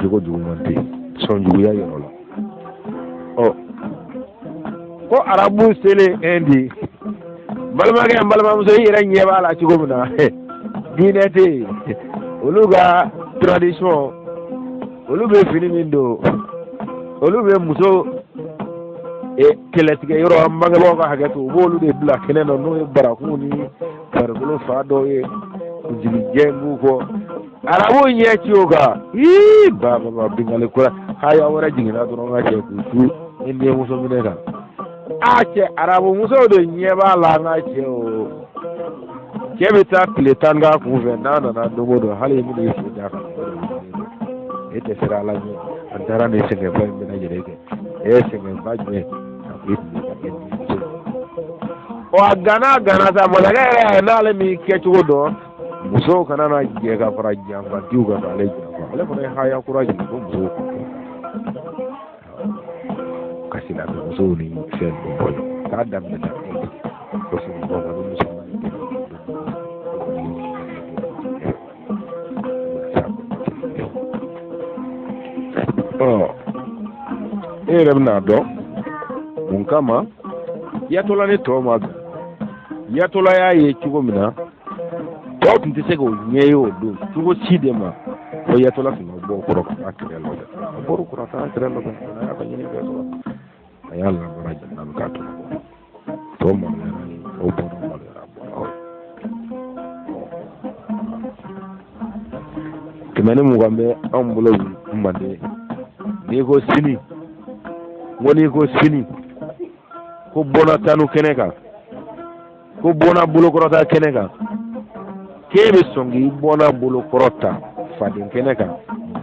Jogo juguman tɛ sɔn juguya yira o la. Ɔ ko arabu selen Ɛndi, balimakɛ n balimamuso, i yɛrɛ ɲɛ b'a la cogo min na, diinɛ tɛ yen. Olu ka tradition, olu bɛ fini min don, olu bɛ muso kɛlɛtigɛ yɔrɔ, an bangebaaw ka hakɛ to, u b'olu de bila kɛnɛ nɔ, n'o ye barakun ni farikolo fa dɔw ye, kunsigijɛ b'u kɔ. Arabu ɲɛ ci o kan, ii ba ba ba, bingali kura haya wɛrɛ jiginna dɔrɔn ka cɛ k'u su ni muso minɛ kan. A cɛ, arabu musow de ɲɛ b'a la. An ka cɛ, o cɛ bɛ taa tile 10 k'a kun fɛ, n'a nana don o don, hali i bɛna i sen d'a kan, e tɛ siran Ala ɲɛ. An taara nin sɛgɛnba in bɛɛ lajɛlen kɛ, e ye sɛgɛnba jumɛn? A ko i tun bɛ ka kɛ ni muso. Ɔ a gana a gana sa, masakɛ yɛrɛ y'a ye n'ale m'i kɛcogo dɔn, musow kana na jɛ ka fara janfantiw kan k'ale janfa. Ale fana ye haya kura jigin ko musow ka silamɛ musow ni fɛn ninnu bɔ ɲɔgɔn k'a daminɛ na ko sigiɲɔgɔn ma ni musoman ɔ e yɛrɛ bɛna dɔn mun kama Yatɔla ni tɔw ma bɛn. Yatɔla y'a ye cogo min na, tɔw tun tɛ se k'o ɲɛ ye o don cogo si de ma, fo Yatɔla tun ka bɔ o kɔrɔ ka taa kɛlɛ labɛn. A bɔr'o kɔrɔ, a taara kɛlɛ labɛn, a y'a ka ɲini bɛɛ sɔrɔ, a y'a lamara jamana bɛ k'a tɔnɔ bɔ. Tɔw maloyara, tɔw bɔra maloyara, a bɔra o ye. 120 bɛ anw bolo Manden. N'i ko sini, n ko n'i ko sini ko bɔnna tanu kɛnɛ kan, ko bɔnna bolokɔrɔta kɛnɛ kan, k'e bɛ sɔn k'i bɔnna bolokɔrɔta faden kɛnɛ kan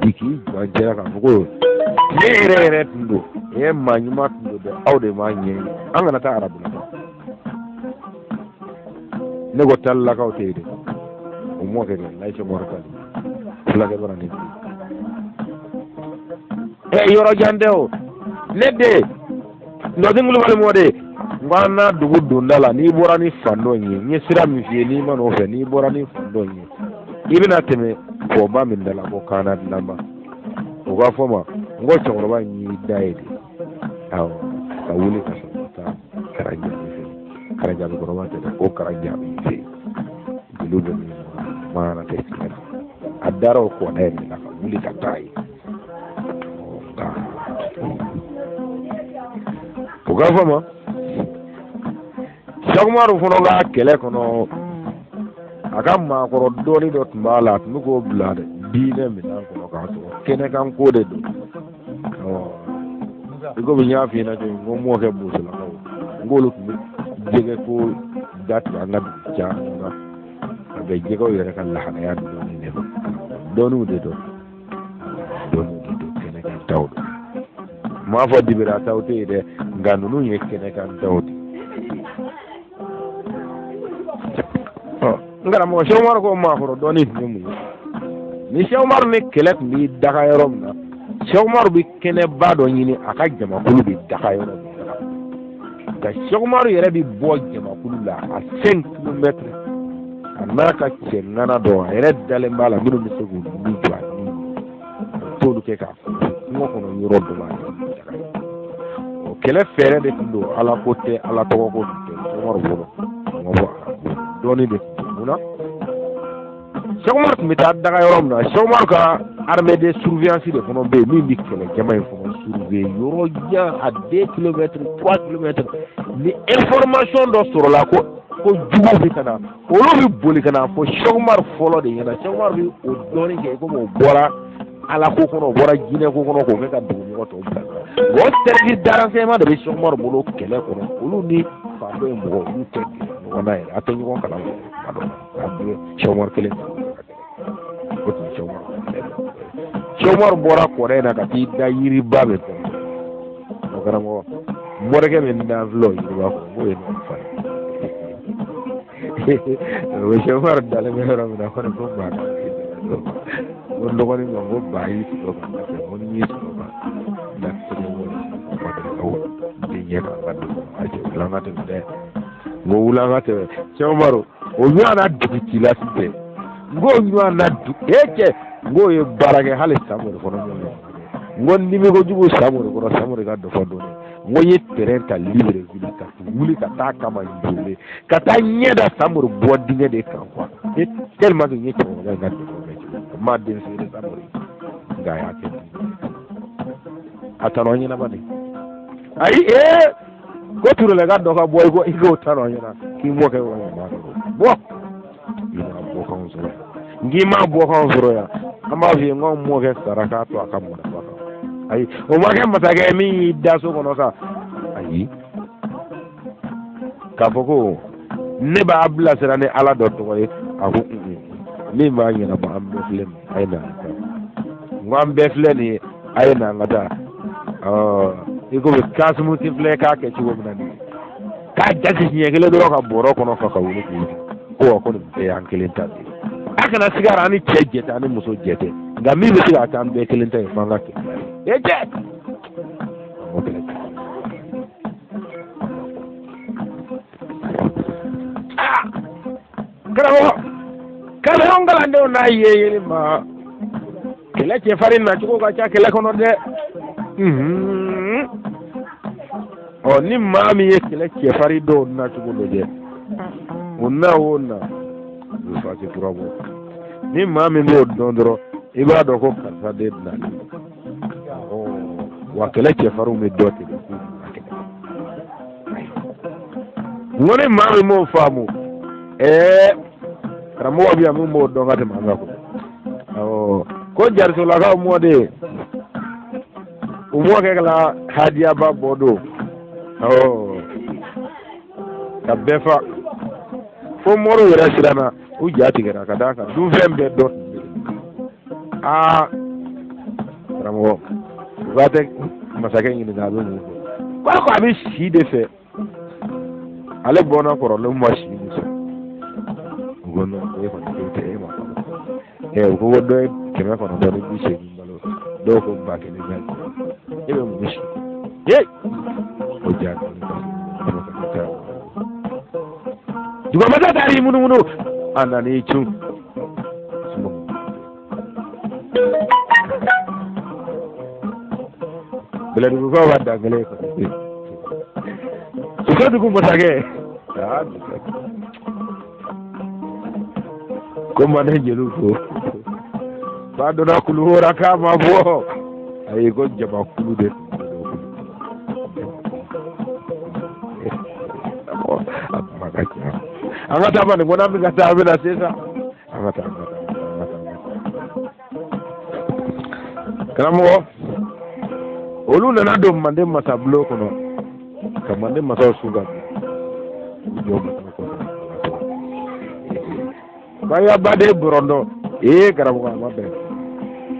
bi, k'i jɔ an cɛla k'a fɔ ko ne yɛrɛ yɛrɛ tun don, e maa ɲuman tun don dɛ, aw de m'a ɲɛ ye, an kana taa arabu la. Ne ko talilakaw tɛ yen dɛ, o mɔkɛ kɛ layi sɛmɔrɔ tali fulakɛ bara ne ɛ yɔrɔ jan tɛ o. Ne den Nɔsi Kulubali mɔden, n ko an n'a dugu donda la, n'i bɔra ni fan dɔ in ye, n ye sira min f'i ye, n'i ma n'o fɛ, n'i bɔra ni fan dɔ in ye, i bɛna tɛmɛ kɔba min da la ko kaana dilanba, o ka fɔ ma n ko cɛkɔrɔba in y'i da ye de, awɔ, ka wuli ka sɔrɔ ka taa Karanjaabi fɛ. Karanjaabi kɔrɔba tɛ dɛ, ko Karanjaabi fɛ yen, jeliw bɛ min maana tɛ tiɲɛ na, a dara o kɔda in de la ka wuli ka taa yen. Nka o ka fɔ ma, Sɛkumaru fana ka kɛlɛ kɔnɔ, a ka maakɔrɔ dɔɔni dɔ tun b'a la, a tun bɛ k'o bila diinɛ minɛn kɔnɔ k'a sɔrɔ kɛnɛkan ko de don. I komi n y'a f'i ɲɛna cogo min, n ko mɔkɛ bosolakaw, n k'olu tun bɛ jɛgɛ ko datigɛ an ka dugu caman na, a bɛ jɛgɛw yɛrɛ ka lahalaya dɔɔni de don, dɔɔniw de don, dɔɔniw de don, kɛnɛkan taw don. N m'a fɔ dibira taw tɛ yen dɛ, nka ninnu ye kɛnɛkan taw de. Ɔ n karamɔgɔ Sɛkumaru ko maakɔrɔ dɔɔni tun ye mun ye? Ni Sɛkumaru ni kɛlɛ tun bɛ daga yɔrɔ min na, Sɛkumaru bɛ kɛnɛba dɔ ɲini, a ka jamakulu bɛ daga yɔrɔ min na, nka Sɛkumaru yɛrɛ bɛ bɔ jamakulu la a 5 kilomètres. A n'a ka cɛ ŋana dɔ, a yɛrɛ dalen b'a la minnu bɛ se k'u ni jɔ a ni, a t'olu kɛ k'a kungo kɔnɔ yɔrɔ dɔ la. O kɛlɛ fɛɛrɛ de tun don, ala ko tɛ, ala tɔgɔ ko tun tɛ. Umaru bolo, o ma bɔ arabu dɔɔni de tun don. Mun na Cheikh Umaru tun bɛ taa daga yɔrɔ min na? Cheikh Umaru ka armée de surveillance de fana bɛ yen min bɛ kɛlɛ jama in fana surveiller yɔrɔ jan, à 2 kilomètres, 3 kilomètres. Ni information dɔ sɔrɔla ko juguw bɛ ka na, olu bɛ boli ka na fɔ Cheikh Umaru fɔlɔ de ɲɛna. Cheikh Umaru bɛ o dɔɔni kɛ komi o bɔra ala ko kɔnɔ, o bɔra jinɛ ko kɔnɔ, k'o kɛ ka dugumɔgɔ tɔw bila. O service de renseignement de bɛ Cheikh Umaru bolo kɛlɛ kɔnɔ. Olu ni fan dɔ in mɔgɔ, olu tɛ gɛrɛ ɲɔgɔn na yɛrɛ, a tɛ ɲɔgɔn kalama kuma dɔ la. A bɛ Cheikh Umaru kelen, o tun ye Cheikh Umaru. Cheikh Umaru bɔra kɔrɛ in na ka t'i da yiriba bɛ kɔnɔ. O karamɔgɔ morikɛ min dan filɛ o yiriba kɔnɔ, k'o ye nɔ fa ye. O Cheikh Umaru dalen bɛ yɔrɔ min na, ko ne ko maa ka ko n dɔgɔnin ma ko ba y'i sɔrɔ ka n lafɛ, ko ni y'i sɔrɔ ka n latigɛ wolo ma deli ka wolo den ɲɛ kan ka don a cɛ wuli an ka tɛmɛ dɛ. N ko wuli an ka tɛmɛ. Cheikh Umaru o ɲɔgɔn na dugutila sisan, n k'o ɲɔgɔn na dugu e cɛ, n k'o ye baara kɛ hali Samori kɔnɔ ɲɔgɔn na. N ko nimi kojugu Samori kɔrɔ, Samori ka dɔfɔ dɔɔni. N ko n ye terɛn ta Libreville ka wuli ka taa kama Njole ka taa ɲɛ da Samori bɔ dingɛ de kan quoi. E tellement que n ye cɛkɔrɔba in ka dɔfɔ mɛn cogo min na, n m'a den feere Samori, nka a y'a kɛ a tana ɲɛnama de. Ayi ee, ko Turelɛ ka dɔ ka bɔ i ko i k'o tana ɲɛna k'i mɔkɛ wa bɔ i m'a bɔ kanw sɔrɔ yan, n k'i m'a bɔ kanw sɔrɔ yan. An b'a f'i ye n ko anw mɔkɛ sara k'a to a ka marifa kan. Ayi, o ma kɛ masakɛ min y'i da so kɔnɔ sa. Ayi, k'a fɔ ko ne b'a bilasira ni ala dɔ tɔgɔ ye, a ko min b'a ɲɛnabɔ, an bɛɛ filɛ nin ye, a ye na an ka taa. N ko an bɛɛ filɛ nin ye, a ye na an ka taa. I komi Kasimu ti filɛ k'a kɛ cogo min na nin ye, k'a jate siɲɛ kelen dɔrɔn ka bɔrɔ kɔnɔ fa ka wuli k'u jɔ, ko wa ko nin bɛɛ y'an kelen ta de ye. A kana siga an ni cɛ jɛ tɛ, an ni muso jɛ tɛ, nka min bɛ se k'a kɛ an bɛɛ kelen ta ye, f'an ka kɛlɛ ye cɛ. O kɛlɛ cɛ. Karamɔgɔ, karamɔgɔ, kalandenw n'a ye yeli ma kɛlɛ cɛfarin nacogo ka ca kɛlɛ kɔnɔ dɛ. Ɔ ni maa min ye kɛlɛ cɛfarin dɔw nacogo lajɛ, o na o na u bɛ fasi kura bɔ. Ni maa min b'o dɔn dɔrɔn, i b'a dɔn ko karisa de nalen. Wa kɛlɛ cɛfarinw bɛ dɔ ten k'u bila kɛlɛ. N ko ni maa min m'o faamu, ɛɛ karamɔgɔ bɛ yan min b'o dɔn ka tɛmɛ an kan ko. Awɔ, ko jarisolakaw mɔden, u mɔkɛ la hadiyaba bɔ don. Awɔ, ka bɛɛ fa fo moriw yɛrɛ siranna, u ja tigɛra ka d'a kan dunfɛn bɛɛ dɔ tun bɛ yen. Aa karamɔgɔ, u k'a tɛ masakɛ ɲininka a bɛ mun fɛ, k'a ko a bɛ si de fɛ. Ale bɔnna kɔrɔlenw ma si min sɔrɔ. U ko non, e kɔni ko tɛ e ma fɔlɔ. Ɛ u ko ko dɔ ye 980 balo, dɔw ko 1000 bɛ, e bɛ mun si? Ee o ja dugumasa taara i munumunu, a nan'i cun. Bɛlɛdugukaw ka dan kelen kɔni. Sokadugu masakɛ. Ko manden jeliw ko k'a donna kulukoro k'a ma bɔ. Ayi, ko jamakulu de tun bɛ a kuma ka ca. An ka taa bani, ko n'an bɛ ka taa, an bɛ na sisan. An ka taa, an ka taa, an ka taa. Karamɔgɔ, olu nana don manden masabulon kɔnɔ ka manden masaw su ka bila u jɔ masaw kɔfɛ. K'a baden bɔrɔntɔ. Ee karamɔgɔ, a ma bɛn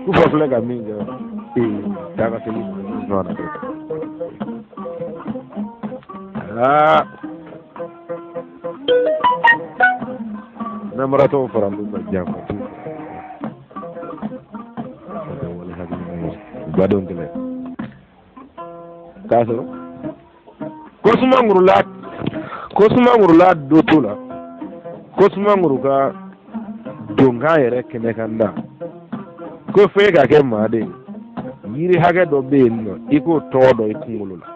ku fa filɛ ka min kɛ. Ee taa ka segin ɲɔgɔn na dɛ. Aa namaratɔw faral'u ka janfa t'u badenw kɛlɛ k'a sɔrɔ ko sumangurula, ko sumangurula do t'o la. Ko Sumanguru ka donkan yɛrɛ kɛnɛ kan da ko fo e ka kɛ maa de ye, yiri hakɛ dɔ bɛ yen nɔ, i k'o tɔgɔ dɔn i kunkolo la,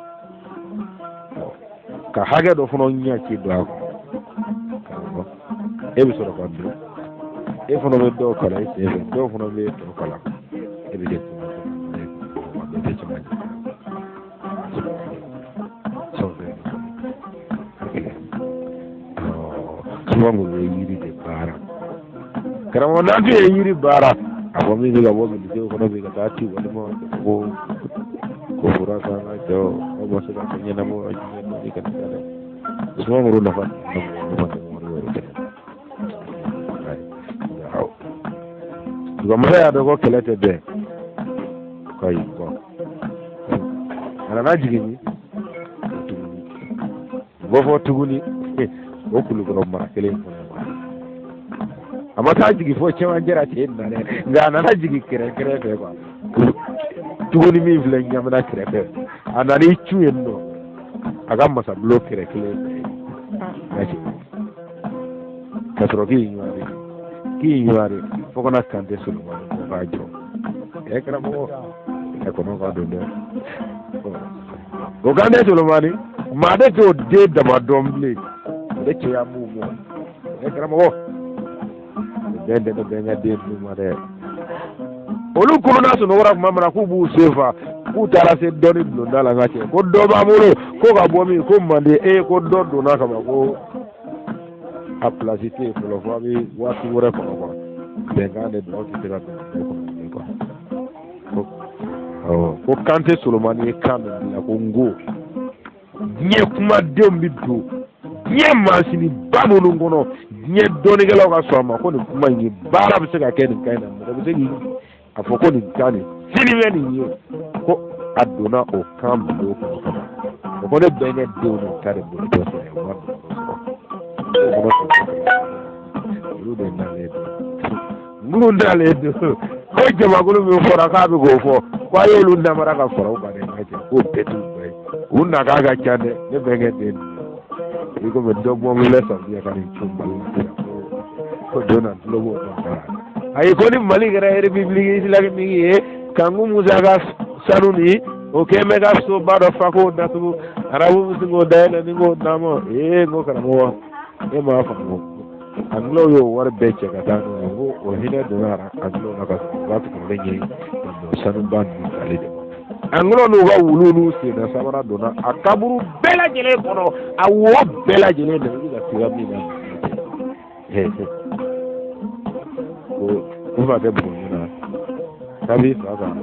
ka hakɛ dɔ fana ɲɛci don a kɔnɔ, e bɛ sɔrɔ ka don, e fana bɛ dɔw kalan i sen fɛ, dɔw fana bɛ tɔ kalan, e bɛ kɛ bɛɛ tɛ cɛmancɛ Sumanguru ye yiri de baara. Karamɔgɔ, n'an tun ye yiri baara, a fɔ min bɛ ka bɔ milisew kɔnɔ bi ka taa ci walima ko fura kan ka jɔ, aw ma se ka fɛn ɲɛnabɔ a diɲɛ dɔnni kana taa dɛ. Sumanguru nafa nafa tɛ wari wɛrɛ kɛnɛ. Dugamasa y'a dɔn ko kɛlɛ tɛ bɛn k'a y'i kɔ, a nana jigin tuguni, bɔ fɔ tuguni o Kulukɔrɔ mara kelen kɔnɔ. A ma taa jigin fo cɛmancɛ la ten na dɛ, nka a nana jigin kɛrɛ fɛ quoi, tuguni min filɛ Ɲamina kɛrɛfɛ, a nana i cu yen nɔ a ka masabulon kɛrɛ kelen fɛ ka sɔrɔ k'i ɲɔgɔn fo kana Kante Solomani ko k'a jɔ. Ɛ karamɔgɔ, ɛ kɔnɔ ka don dɛ. O Kante Solomani, maa de t'o den dama dɔn bilen, o de cɛya m'u mɔ. Ɛ karamɔgɔ, bɛn tɛ ne bɛnkɛ den ninnu ma dɛ. Olu kuluna sunɔgɔra tuma min na k'u b'u sen fa, k'u taara se dɔnni bulonda la, n ka cɛ, ko dɔ b'an bolo ko ka bɔ min ko manden e ko dɔ donna ka ban, ko a pilasi tɛ yen fɔlɔ, fo a bɛ waati wɛrɛ kɔnɔ quoi, bɛnkan de don, aw tɛ se ka don o kɔnɔ bilen quoi. Awɔ, ko Kante Solomani ye kan min bila ko n ko diɲɛ kumadenw bɛ don diɲɛ maasiniba minnu kɔnɔ, diɲɛ dɔnnikɛlaw ka sɔn a ma ko nin kuma in ye baara bɛ se ka kɛ nin kan in na, mɔgɔ bɛ se k'i a fɔ ko nin kan nin sini bɛ nin ye, ko a donna o kan bulon kɔnɔ ka ban. O ko ne bɛnkɛ denw de ta de bolitɔ sɔrɔ, u ma don sɔrɔ olu de nalen don, minnu nalen don ko jamakulu min fɔra k'a bɛ k'o fɔ ko a y'olu namara ka fara u kan dɛ, n ka cɛ, k'o bɛɛ t'u ba ye, u nakan ka ca dɛ. Ne bɛnkɛ den i komi dɔ bɔ wulila samiya ka nin cun Mali la, ko don na tulo b'o dɔn. Ayi, ko ni Mali kɛra république islamique ye, Kanku Musa ka sanu ni o kɛn bɛ ka soba dɔ fa k'o datugu, arabu bɛ sin k'o dayɛlɛ ni k'o d'a ma. Ee, n ko karamɔgɔ, e m'a faamu, angilaw y'o wari bɛɛ cɛ ka taa n'o ye, ko o hinɛ donna angilaw la ka u ka kɔrɔlen ɲɛ ka bɛn sanuba ninnu tali de ma. Angilaw n'u ka wulu n'u senna samara donna a kaburu bɛɛ lajɛlen kɔnɔ, a wo bɛɛ lajɛlen na, i bɛ ka siga min na ko n fa tɛ bonya na, k'a b'i fa kan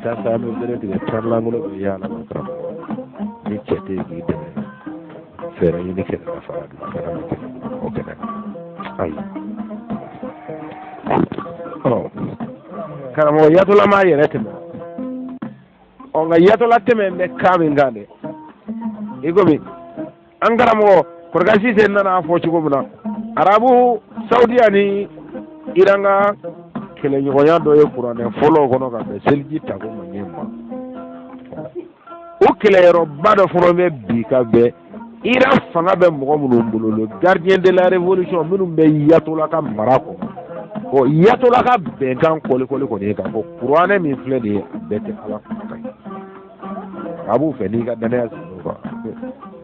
taa sa bɛ bere tigɛ tan lankolon bɛ yaala ma. Karamɔgɔ, ni cɛ tɛ yen k'i dɛmɛ, fɛɛrɛ ɲini kɛlɛ la fara bila kana na kɛlɛ o kɛnɛ kan. Ayi, ɔ karamɔgɔ, yatɔla m'a yɛrɛ tɛmɛ. Ɔ nka yatɔla tɛmɛ bɛ kan min kan dɛ, i komi an karamɔgɔ Kɔrɔkɛ Sise nana a fɔ cogo min na, Arabu Saudiya ni Iran ka kɛlɛɲɔgɔnya dɔ ye kuranɛ fɔlɔw kɔnɔ ka bɛn seliji tako ma ɲɛ ma. O kɛlɛyɔrɔba dɔ fana bɛ bi ka bɛn Iran fanga bɛ mɔgɔ minnu bolo, le gardien de la révolution minnu bɛ Yatola ka mara kɔnɔ. Ɔ Yatola ka bɛnkan kɔlikɔli kɔni ye k'a fɔ kuranɛ min filɛ nin ye, a bɛɛ tɛ Ala kumakan ye. A b'u fɛ n'i ka danaya sigi o kan,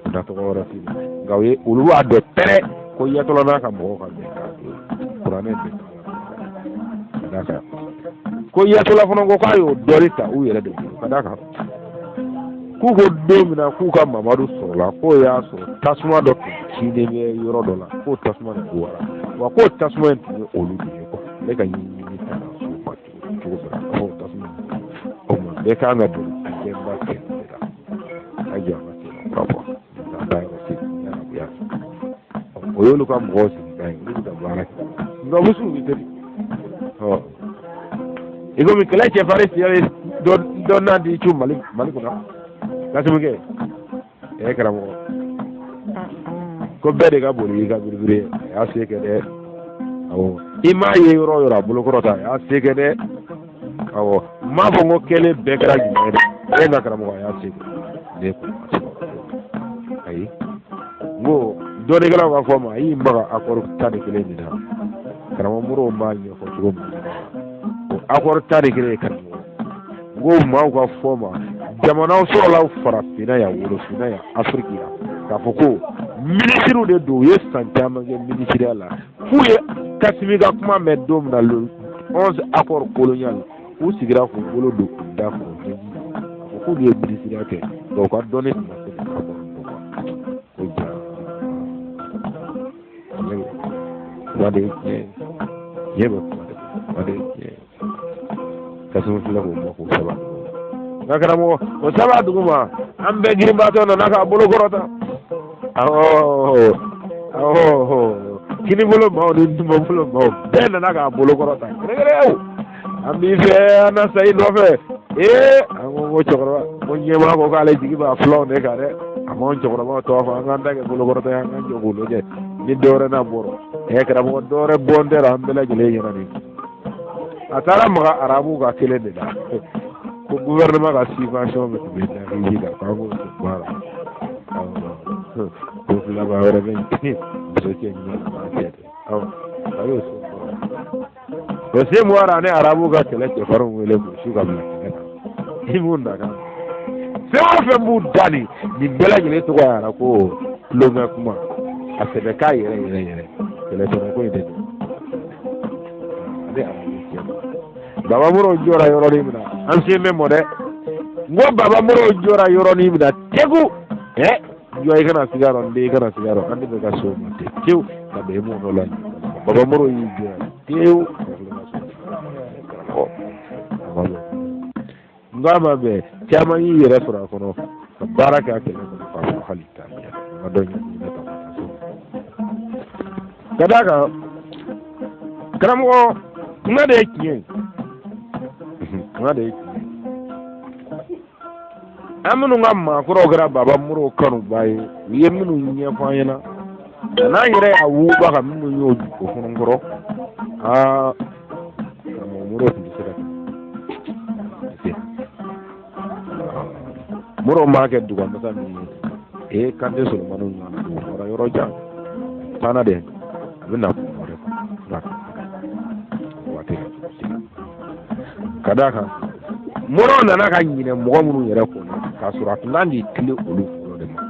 u na tɔgɔ wɛrɛ f'i ma, nka u ye olu b'a dɔn pɛrɛ ko Yatola n'a ka mɔgɔw ka bɛnkan kuranɛ bɛɛ tɛ Ala kumakan ye. Ka d'a kan ko Yatola fana ko k'a y'o dɔɔni ta u yɛrɛ de bolo, ka d'a kan k'u ko don min na k'u ka Mamadu sɔrɔla, k'o y'a sɔrɔ tasuma dɔ tun cilen bɛ yɔrɔ dɔ la, k'o tasuma de bɔra wa, k'o tasuma in tun ye olu de ye quoi. Ale ka ɲɛɲini taara s'o ma cogo min na, k'a fɔ o tasuma o tuma bɛɛ kan ka boli a bɛnba kɛlɛ de la, ka jɔ an ka sen kura bɔ an da yɔrɔ se arabuya o y'olu ka mɔgɔw sigi kan ye, olu bɛ ka baara kɛ, nka u bɛ s'u bɛ teli. Ɔ i komi kɛlɛ cɛfarin siya ye dɔ n'a di cu Mali kɔnɔ kasimikɛ. Ɛ karamɔgɔ, ko bɛɛ de ka boli i ka biribiri ye, a y'a se kɛ dɛ. Awɔ, i m'a ye yɔrɔ o yɔrɔ a bolo kɔrɔta, a y'a se kɛ dɛ. Awɔ, n m'a fɔ n ko kɛlen bɛɛ kɛra jumɛn ye dɛ. E ka karamɔgɔ, a y'a se kɛ ne ko ayi, n ko Dɔnnikɛlaw ka fɔ ma, a y'i maga accord 11 min na, karamɔgɔ Modibo b'a ɲɛfɔ cogo min na, o accord 11 ye, karamɔgɔ, n ko maaw ka fɔ ma, jamanaw sɔrɔla farafinna yan, worofinna yan, Afiriki yan, k'a fɔ ko minisiriw de don, u ye san caman kɛ minisiriya la, f'u ye Kasimi ka kuma mɛn don min na, le 11 accord colonial, u sigira k'u bolo don u da kɔrɔ, ɲɛji k'a fɔ k'olu ye minisiriya kɛ, nka u ka dɔnni tun ma se ka accord bɔ. Ko ja kuma de ye tiɲɛ ye, tiɲɛ bɛ kuma de, kuma de ye tiɲɛ ye. Kasimi filɛ k'o ma k'o saba nka karamɔgɔ, o saba duguma, an bɛɛ girinbaatɔ nana k'a bolo kɔrɔta. Awɔ, awɔ, kinibolo maaw ni numanbolo maaw bɛɛ nana k'a bolo kɔrɔta kɛrɛkɛrɛw, an b'i fɛ, an na sa i nɔfɛ. Ee, an ko cɛkɔrɔba ko ɲɛmaa ko k'ale jigi b'a filanw de kan dɛ. A m'anw cɛkɔrɔbaw tɔgɔ fɔ, an k'an ta kɛ bolokɔrɔta ye, an k'an jɔ k'u lajɛ ni dɔwɛrɛ n'a bɔra. Ɛ karamɔgɔ, dɔwɛrɛ bɔn tɛ an bɛɛ lajɛlen ɲɛna nin. A taara maga arabuw ka kelen de la ko gouvernement ka subvention bɛ tun bɛ da k'i kan, k'an k'o baara ko filaba wɛrɛ bɛ muso cɛ ɲuman cɛ dɛ. Awɔ, a y'o sen bɔ, o sen bɔra, ani arabuw ka kɛlɛ cɛfarinw wele k'u su ka bila kɛlɛ kan. I b'u na kan fɛn o fɛn b'u da nin nin bɛɛ lajɛlen tɔgɔ yɛrɛ ko tulonkɛ kuma, a sɛbɛ k'a yɛrɛ yɛrɛ yɛrɛ kɛlɛ tɔnɔ ko in de don. Ani arabu cɛ, Baba Moro jɔra yɔrɔnin min na, an sen bɛ mɔ dɛ. N ko Baba Moro jɔra yɔrɔnin min na teku, ɛ jɔ, i kana siga rɔ, n den, i kana siga rɔ, an de bɛ ka so ma ten tewu ka bɛn mun dɔ la. Baba Moro y'i jɔ yan tewu ka filɛ ka so karamɔgɔ, a ma bɛn. N ko a ma bɛn, caman y'i yɛrɛ sɔrɔ a kɔnɔ ka baara kɛ a kɛlɛ kɔnɔ k'a sɔrɔ hali t'a ɲɛ ma dɔ ɲɛ ɲinɛ ka taa so. Ka d'a kan, karamɔgɔ, kuma de ye tiɲɛ ye, kuma de ye tiɲɛ ye. An minnu ka maakɔrɔw kɛra Baba Moro kanuba ye, u ye minnu ɲɛfɔ an ɲɛna, a n'an yɛrɛ y'a wuguba ka minnu y'o o fana kɔrɔ. Aa karamɔgɔ, Moro tun tɛ se ka se. Moro m'a kɛ dugamasa min ye, ee Kante Solomani ɲɔgɔn na, dugu bɔra yɔrɔ jan taana de, a bɛ na kun wɛrɛ fura waati ka d'a kan. Moro nana ka ɲinɛ mɔgɔ minnu yɛrɛ kɔ, k'a sɔrɔ a tun kan k'i tilen olu fɔlɔ de ma.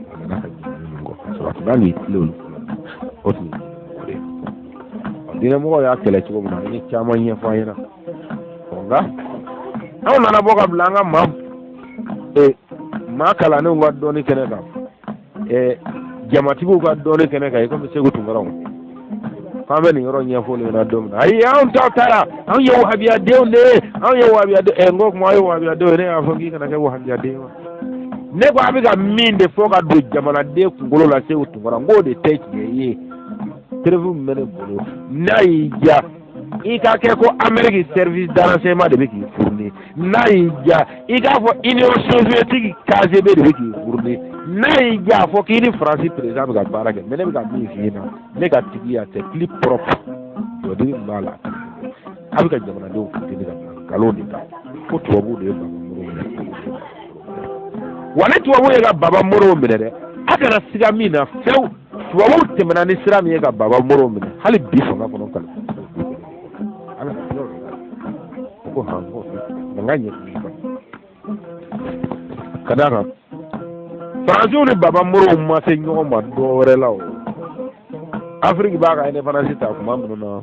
A nana ka ɲinɛ minnu kɔ, k'a sɔrɔ a tun kan k'i tilen olu fɔlɔ, o tun ye diinɛmɔgɔ de ye. Diinɛmɔgɔw y'a kɛlɛ cogo min na, an ye caman ɲɛfɔ an ɲɛna. Nka anw nana bɔ ka bila an ka maa kalannenw ka dɔnni kɛnɛ kan, jamatigiw ka dɔnni kɛnɛ kan, i komi Segu Tunkaraw, k'an bɛ nin yɔrɔ ɲɛfɔ olu ɲɛna don min na, ayi, anw taw taara, anw ye wahabiyadenw de ye, anw ye wahabiyadenw. N ko kuma, aw ye wahabiyadenw ye, ne y'a fɔ k'i kana kɛ wahabiyaden wa? Ne ko a bɛ ka min de fɔ ka don jamanaden kunkolo la, Segu Tunkara, n k'o de tɛ tiɲɛ ye. Preuve min bɛ ne bolo, n'a y'i diya i ka kɛ ko Amérique service de renseignement de bɛ k'i fourni, n'a y'i diya i k'a fɔ Union soviétique KGB de bɛ k'i fourni, n'a y'i diya a fɔ k'i ni Faransi président bɛ ka baara kɛ, mais ne bɛ ka min f'i ɲɛna, ne ka tigiya c'est plus propre. Jɔdiri min b'a la, a bɛ ka jamanadenw funteni ka bila nkalon de kan ko tubabuw de ye Baba Moro minɛ. Wa ni tubabuw ye ka Baba Moro minɛ dɛ, a kana siga min na fewu, tubabuw tɛmɛna ni sira min ye ka Baba Moro minɛ, hali bi fanga kɔnɔ kalifa a kana siga o de la. O ko han, ko mankan ɲɛfɔ kan ka d'a kan, Faransiw ni Baba Morow ma se ɲɔgɔn ma dɔ wɛrɛ la. O Afiriki b'a ka indépendance ta tuma minnu na,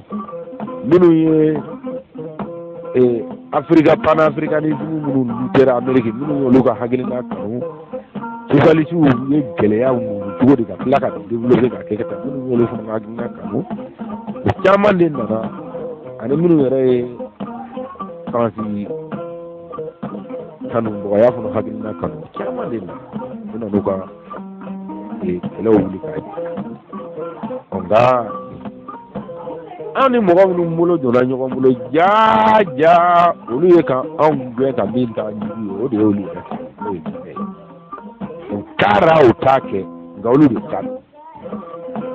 minnu ye Afirika panafricanisme minnu luttera Amérique, minnu y'olu ka hakilina kanu, socialisiw ye gɛlɛya muɲu cogo di ka tila ka développer ka kɛ tan, minnu y'olu fana ka hakilina kanu, o caman de nana, ani minnu yɛrɛ ye Faransi kanubagaya fana hakilina kanu, caman de nana, u nan'u ka kɛlɛw wuli k'a jɛ. Nka anw ni mɔgɔ minnu bolo donna ɲɔgɔn bolo jaa jaa, olu ye ka anw gɛn ka min t'an jugu ye, o de y'olu yɛrɛ ta, n'o ye diinɛ ye. U taara u t'a kɛ, nka olu de ta don.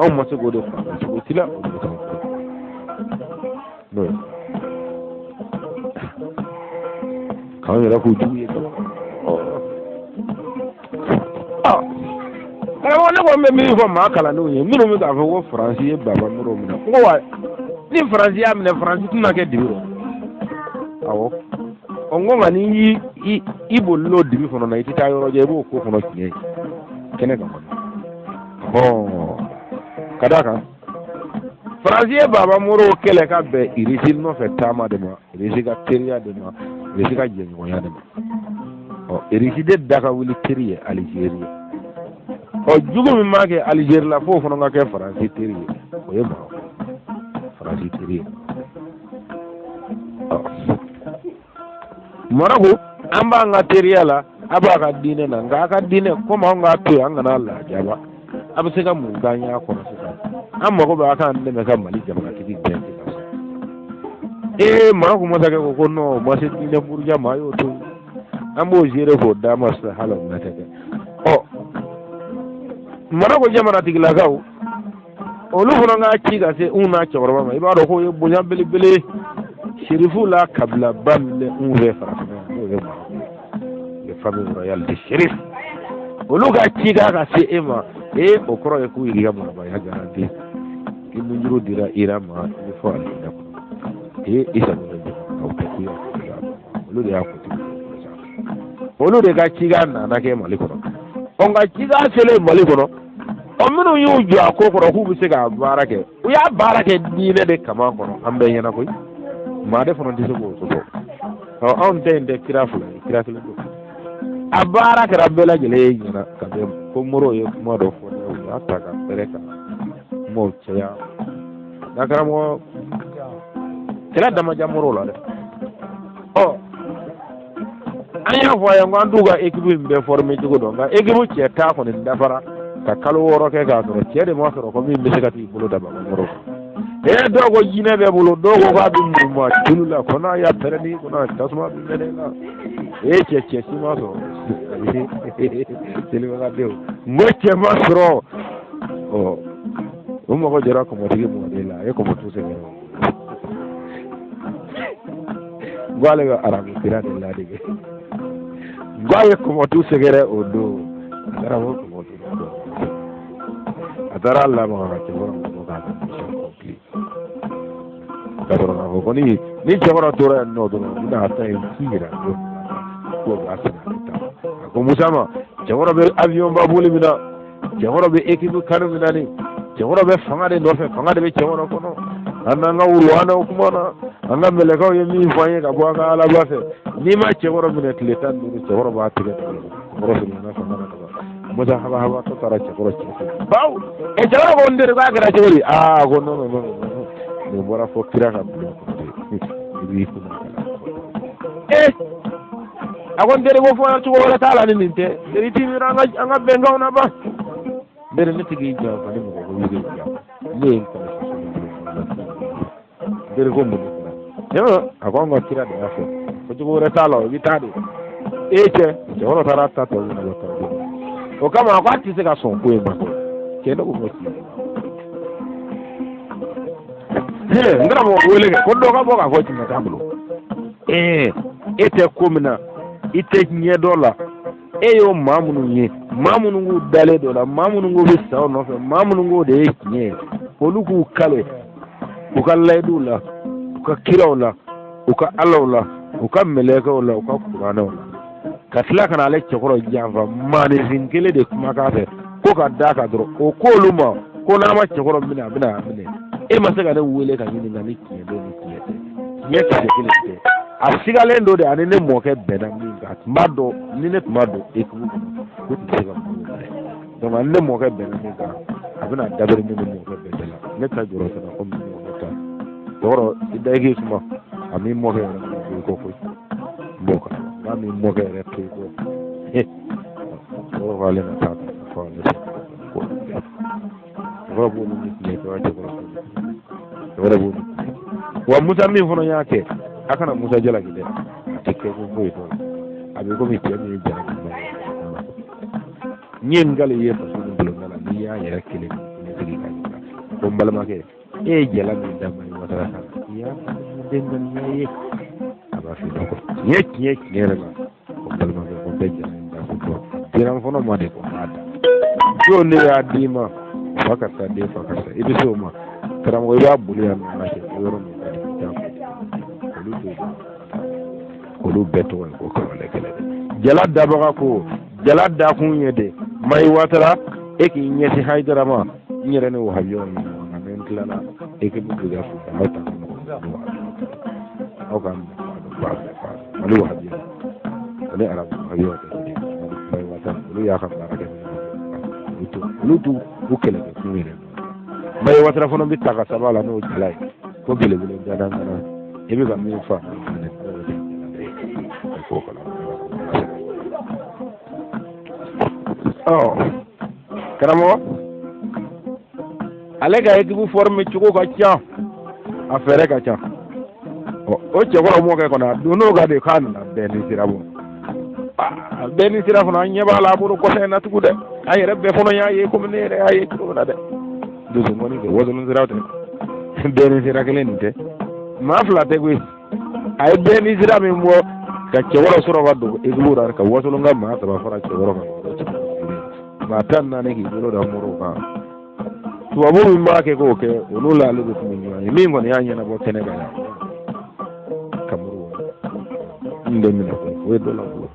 Anw ma se k'o de faamu cogo si la, olu de t'anw fɛ n'o ye k'anw yɛrɛ k'u jugu ye. Karamɔgɔ. kɔni bɛ min fɔ maa kalannenw ye minnu bɛ k'a fɔ ko Faransi ye Baba Moro minɛ, n ko wa ni Faransi y'a minɛ, Faransi tɛna kɛ dibi rɔ. Awɔ, ɔ n ko nka n'i y'i i bolil'o dibi fana na, i tɛ taa yɔrɔ jan, i b'o ko fana tiɲɛ ye kɛnɛ kan kɔni. Ɔhɔn, ka d'a kan Faransi ye Baba Moro kɛlɛ ka bɛn Irisi nɔfɛ taama de ma, Irisi ka teriya de ma, Irisi ka jɛɲɔgɔnya de ma. Ɔ Irisi de da ka wuli teri ye Alizeri ye. Ɔ jugu min b'a kɛ Alizeri la, f'o fana ka kɛ Faransi teri ye, o ye Marɔku Faransi teri ye. Ɔ Marɔku, an b'an ka teriya la, a b'a ka diinɛ na, nka a ka diinɛ komi anw k'a to yen, an kana lajaba. A bɛ se ka mun k'an y'a kɔnɔ sisan? An mago bɛ a k'an dɛmɛ ka Mali jamanatigi gɛn sisan. Ee, Marɔku masakɛ ko ko non, o ma se diinɛ buruja ma, a y'o to yen, an b'o gérer k'o d'a ma sisan, hali o tɛ kɛ. Ɔ Marɔku jamanatigilakaw, olu fana ka ci ka se n n'a cɛkɔrɔba ma, i b'a dɔn k'o ye bonya belebele. Serifuw la kabilaba min bɛ n fɛ farafinna, n'o ye Marɔku ye, les familles royales de Chérif, olu ka ci k'a ka se e ma, ee, o kɔrɔ ye k'u y'i ka marabaya garanti, i nunjuru dira Iran ma, i bɛ fɔ alijinɛ kɔnɔ. Ee, i sago bɛ jamana o tɛ k'u y'a, olu de y'a kuntigi, olu de ka cikan nana kɛ Mali kɔnɔ. Ɔ nka cikan selen Mali kɔnɔ, ɔ minnu y'u jɔ a ko kɔrɔ k'u bɛ se k'a baara kɛ, u y'a baara kɛ diinɛ de kama kɔnɔ, an bɛɛ ɲɛna koyi, maa de fana tɛ se k'o sɔsɔ. Ɔ anw ta in tɛ kira fila ye, kira kelen don. A baara kɛra bɛɛ lajɛlen ɲɛna ka bɛn ko Moro ye kuma dɔ fɔ ne, u y'a ta ka fɛrɛ ka kumaw caya n'a karamɔgɔ kɛlɛ damaja Moro la dɛ. Ɔ an y'a fɔ a ye ko an t'u ka équipe in bɛɛ former cogo dɔn, nka équipe cɛ tan kɔni dafara ka kalo 6 kɛ k'a sɔrɔ cɛ de ma sɔrɔ ko min bɛ se ka t'i bolo da Baba Moro kan. Ee, dɔw ko jinɛ bɛ bolo, dɔw ko k'a bɛ mun ma tulu la, ko n'a y'a pɛrɛn ko n'a tasuma bɛ mɛnɛ la. Ee, cɛ si ma sɔrɔ selibagadenw, n ko cɛ ma sɔrɔ. Ɔ o mago jɔra kɔmɔtigi mɔden la, a ye kɔmɔtu sɛgɛrɛ o n ko ale bɛ arabu kira de ladege, n ko a ye kɔmɔtu sɛgɛrɛ o don, a taara fo kɔmɔtu la, a taara lamaga ka cɛkɔrɔ mɔgɔ k'a ka mission accompli, ka sɔrɔ k'a fɔ ko ni cɛkɔrɔ tora yen nɔ dɔrɔn, u bɛna a ta in ci yira don k'o b'a sɛnɛ a bɛ taa. A ko Musa ma, cɛkɔrɔ bɛ avion ba boli min na, cɛkɔrɔ bɛ équipe kanu min na, ni cɛkɔrɔ bɛ fanga de nɔfɛ, fanga de bɛ cɛkɔrɔ kɔnɔ. An n'an ka wuluwanaw kuma na, an ka mɛlɛkɛw ye min fɔ an ye ka bɔ an ka alaba fɛ, n'i ma cɛkɔrɔ minɛ tile 15, cɛkɔrɔ b'a tigɛ tigɛ. Cɛkɔrɔ surunyana fanga na kaban. Musa haba haba tɔ taara cɛkɔrɔ cɛ fɛ bawo. Ɛ, cɛkɔrɔ ko n teri, k'a kɛra cogo di? Aa, ko non, non, non, non, nin bɔra fɔ kira ka bulon kɔnɔ de, i b'i kunna kalan. Ee, a ko n teri, ko fɔ cogo wɛrɛ t'a la ni nin tɛ. Teri t'i miiri an ka bɛnkanw na ban. N teri, ne tɛ k'i janfa ni mɔgɔ ko k'i janfa, ne ye n kɔlɔsi la. N teri, ko mun de kɛra? A ko an ka kira de y'a fɔ ko cogo wɛrɛ t'a la, o i bɛ taa de. Ee, cɛ, cɛkɔrɔ taara ta tɔ ɲɛnabɔ ka o kama, a ko a tɛ se ka sɔn ko in ma. Cɛ, ne ko ko tiɲɛ, n karamɔgɔ wele kɛ ko dɔ ka bɔ k'a fɔ tiɲɛ t'a bolo. Ee, e tɛ ko min na, i tɛ ɲɛ dɔ la, e y'o maa minnu ye, maa minnu k'u dalen dɔ la, maa minnu k'u bɛ sa o nɔfɛ, maa minnu k'o de ye tiɲɛ ye, olu k'u kale u ka layiduw la, u ka kiraw la, u ka alaw la, u ka mɛlɛkɛw la, u ka kuranɛw la, ka tila ka na ale cɛkɔrɔ janfa maaninfin kelen de kumakan fɛ ko ka d'a kan dɔrɔn, o k'olu ma ko n'a ma cɛkɔrɔ minɛ, a bɛna a minɛ. E ma se ka ne wele ka ɲininka ni tiɲɛ don ni tiɲɛ tɛ, tiɲɛ kisɛ kelen tɛ. A sigalen don de, ani ne mɔkɛ bɛnna min kan, a tun b'a dɔn ni ne tun b'a dɔn ekipu kɔnɔ ko tun tɛ se ka mɔgɔw minɛ. Donc ani ne mɔkɛ bɛnna min kan, a bɛna dabiri ne ni mɔkɛ bɛɛ da la. Ne ta jɔrɔ tɛ na komi ne mɔkɛ ta cɛkɔrɔ i da i k'i suma, a m'i mɔkɛ yɛrɛ to i kɔ koyi, n b'o kalama n'a m'i mɔkɛ yɛrɛ to i kɔ. Cɛkɔrɔ ko ale na taa ta fɔ ale ko cɛkɔrɔ b'olu ni tiɲɛ cɛ wa, cɛkɔrɔ cɛkɔrɔ b'olu wa. Musa min fana y'a kɛ, a kana Musa jalaki dɛ, a tɛ kɛ ko foyi t'o la, a bɛ komi cɛ min ye jara nin ye. N ye n kali i ye faso ni bulonda la, n'i y'a yɛrɛ kelen kelen sigi ka ɲininka ko n balimakɛ, e ye jala min da ma watara kan, i y'a den ŋaniya ye, a b'a f'i ɲɛna ko tiɲɛ tiɲɛ tiɲɛ yɛrɛ la, ko n balimakɛ, ko n bɛ jala in da ko bɔ dira n fɔlɔ ma de, ko n b'a da. Jɔn de y'a d'i ma? Fa karisa den, fa karisa. I bɛ se o ma, karamɔgɔ? I b'a boli yan nɔ kɛ yɔrɔ min ka di, i t'a fɔ olu t'o dɔn. Olu bɛɛ tɔgɔ ye ko kɔrɔlɛ kɛlɛ dɛ. Jala dabaga ko jala dakun ye de Mayi Watara, e k'i ɲɛsin Hayidara ma. N yɛrɛ ni wahabiyaw ye ɲɔgɔn kan, n tilala ekipu bɛ ka fisa aw ta ka nɔgɔn, aw ka Mali wahabiyaw ani arabu wahabiyaw tɛ kelen ye. Mayi Watara, olu y'a ka baara kɛ, olu t'u u kɛlɛ kɛ kun yɛrɛ. Mayi Watara fana bɛ ta ka saba la n'o jala ye ko belebele gana gana. I bɛ ka min faamu fana, k'o kalan. Ɔ karamɔgɔ, ale ka ekipu former cogo ka ca, a fɛɛrɛ ka ca. Ɔ o cɛkɔrɔ mɔkɛ kɔnɔ, a donn'o kan de k'a nana bɛn ni sira bɔ. Bɛn ni sira fana, an ɲɛ b'a la a bolo kɔfɛ in na tugun dɛ. An yɛrɛ bɛɛ fana y'a ye komi ne yɛrɛ y'a ye cogo min na dɛ. Dosokɔni tɛ, wasolon sira tɛ, bɛn ni sira kelen nin tɛ, maa fila tɛ koyi. A ye bɛn ni sira min bɔ ka cɛkɔrɔ sɔrɔ ka don ekipu la, ka wasolon ka maa saba fara cɛkɔrɔ kan, maa 14 k'i bolo da moriw kan. Tubabu min b'a kɛ k'o kɛ, olu la ale de tun bɛ ɲɔgɔn ye. Min kɔni y'a ɲɛnabɔ kɛnɛ kan yan ka moriw n bɛ minɛ ko o ye dɔ la bolo.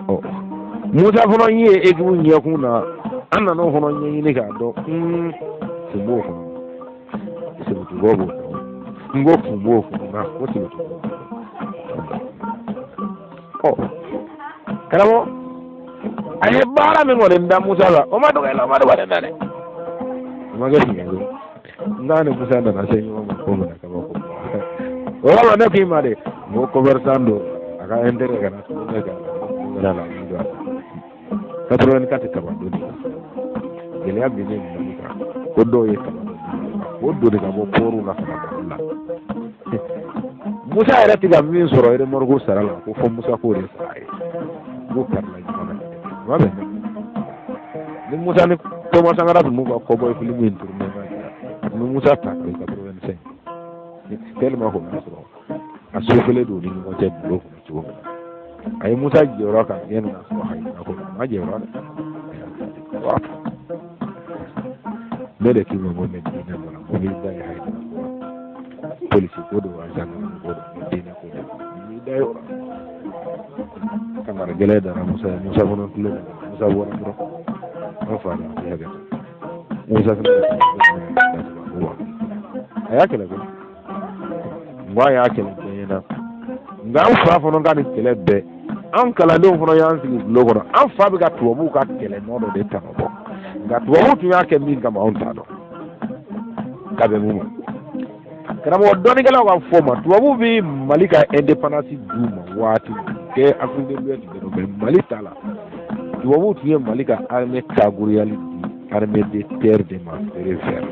Ɔ Musa fana ye ekipu ɲɛkun na, an nana o fana ɲɛɲini k'a dɔn kun b'o kɔnɔ. Sibitubɔ b'o kɔnɔ, n ko kun b'o kɔnɔ na ko sibitubɔ. Ɔ karamɔgɔ, a ye baara min kɔni da Musa la, o ma dogo e la, o ma dogo ne la dɛ, o ma kɛ tiɲɛ ye. N'a ni Musa nana se ɲɔgɔn ma ko min na, kabako o yɔrɔ la, ne k'i ma de, n ko commerçant don, a ka intérêt kana tulonkɛ k'a la, la min don a la. 84 kaba doni gɛlɛya binnen Mali kan, ko dɔw ye kaba o doni ka bɔ pɔriw la ka na Mali la. Musa yɛrɛ tɛ ka min sɔrɔ remorque sara la, ko fo Musa k'o de sara ye. N ko karila ɲɔgɔn na, o ma bɛn dɛ. Ni Musa ni Thomas Sankara tun b'u ka cowboy film in tourné ka jira, a tun bɛ Musa ta ka 85 tellement k'o y'a sɔrɔ a sofele don u ni ɲɔgɔn cɛ bulon kɔnɔ cogo min na. A ye Musa jɔyɔrɔ kan gɛn nana sɔrɔ Hayidara ko a ma jɔyɔrɔ dɛ. Ne de k'i ma ko ne diinɛ bɔra, ko b'i da ye Hayidara ko la, polisi ko don wa, gendarme ko don, ko diinɛ ko don, n b'i da ye o la. Kangari gɛlɛn dara Musa ye, Musa fana tulo bɛ, Musa bɔra dɔrɔn, an fa la a hakɛ to. Musa fana a y'a kɛlɛ koyi, n ko a y'a kɛlɛ bɛɛ ɲɛna. Nka an fa fana ka nin kɛlɛ bɛɛ, an kalandenw fana y'an sigi bulon kɔnɔ. An fa bɛ ka tubabuw ka kɛlɛ nɔ dɔ de tɔnɔ bɔ, nka tubabuw tun y'a kɛ min kama, anw t'a dɔn ka bɛn mun ma. Karamɔgɔ, dɔnnikɛlaw ka fɔ ma, tubabuw bɛ Mali ka indépendance d'u ma waati min kɛ, Afrique de l'Ouest bɛɛ dɔn, mais Mali ta la, tubabuw tun ye Mali ka armée kaguruyali di armée de terre de ma, béret vert.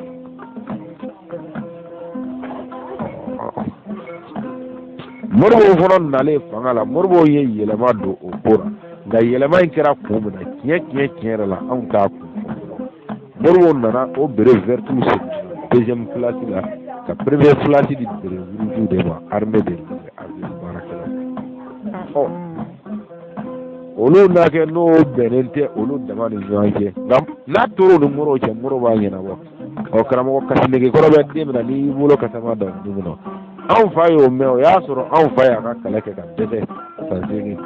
Modibo fana nalen fanga la, Modibo ye yɛlɛma don o ko la, nka yɛlɛma in kɛra kun min na, tiɲɛ tiɲɛ tiɲɛ yɛrɛ la, anw t'a kun fɔ. Modibo nana o béret vertw sigi deuxième place la, ka première place di béret rouge de ma, armée de l'air baarakɛlaw. Ɔ olu n'a kɛ n'o bɛnnen tɛ olu dama ni ɲɔgɔn cɛ, nka n'a tor'o ni Modibo cɛ, Modibo b'a ɲɛnabɔ. Ɔ karamɔgɔ, kasinege kɔrɔ bɛ den min na, n'i y'i bolo kasama da o dun kɔnɔ. Anw fa y'o mɛn, o y'a sɔrɔ anw fa y'a ka kɛlɛ kɛ ka dɛsɛ san 8,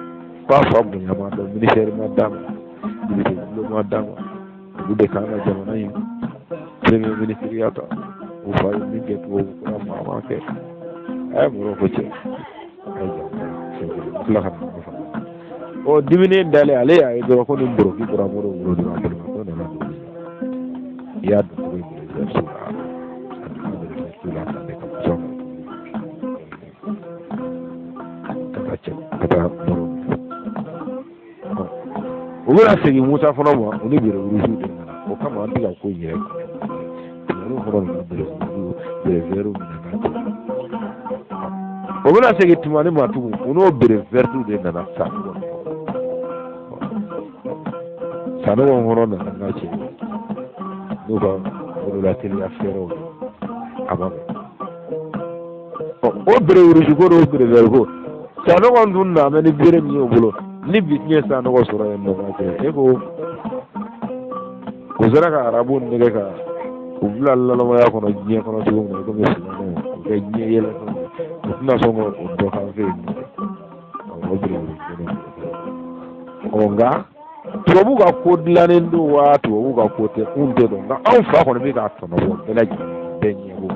f'a fa bonya ma dɔn, ministère ma d'a ma, député bulon ma d'a ma. Olu de kan ka jamana in premier ministre ya ta. O fa ye min kɛ tubabu kura, maa ma kɛ. A ye mɔgɔw ko cɛ, a ye jamana fɛn kelen tila ka na fa. Ɔ diminen dalen, ale y'a ye dɔrɔn ko nin boroki bɔra Modibo bolo dɔrɔn, a bolimatɔ nana dugu la. I y'a dɔn cogo in béret vert la, a donna béret vert la ka ka muso ka taa cɛ ka taa Modibo. U bɛna segin Musa fana ma, u ni béret rouge de nana. O kama an tɛ ka ko in yɛrɛ kun fana nana béret rouge, béret vert minɛ n'a cɛ. O bɛna segin Tumani ma tugun, u n'o béret vert de nana. Sanogo, Sanogo kɔnɔ nana n'a cɛ n'u ka bololateliya fɛɛrɛw ye, a ma bɛn. O béret rouge ko n'o béret vert ko, Sanogo dun nana ni bere min y'o bolo, ni bi tun ye Sanogo sɔrɔ yen nɔ, cɛ, e ko O sera ka arabu nɛgɛ ka u bila lalɔmaya kɔnɔ diɲɛ kɔnɔ cogo min na, komi silamɛw u kɛ diɲɛ yɛlɛ fɛnw ye, u tɛna sɔn k'o dɔ k'an fɛ yen nɔ dɛ. O belebele. Ɔ, nka tubabu ka ko dilannen don wa, tubabu ka ko tɛ, anw tɛ dɔn, nka anw fa kɔni bɛ k'a tɔnɔ bɔ bɛɛ lajɛlen bɛɛ ɲɛ ko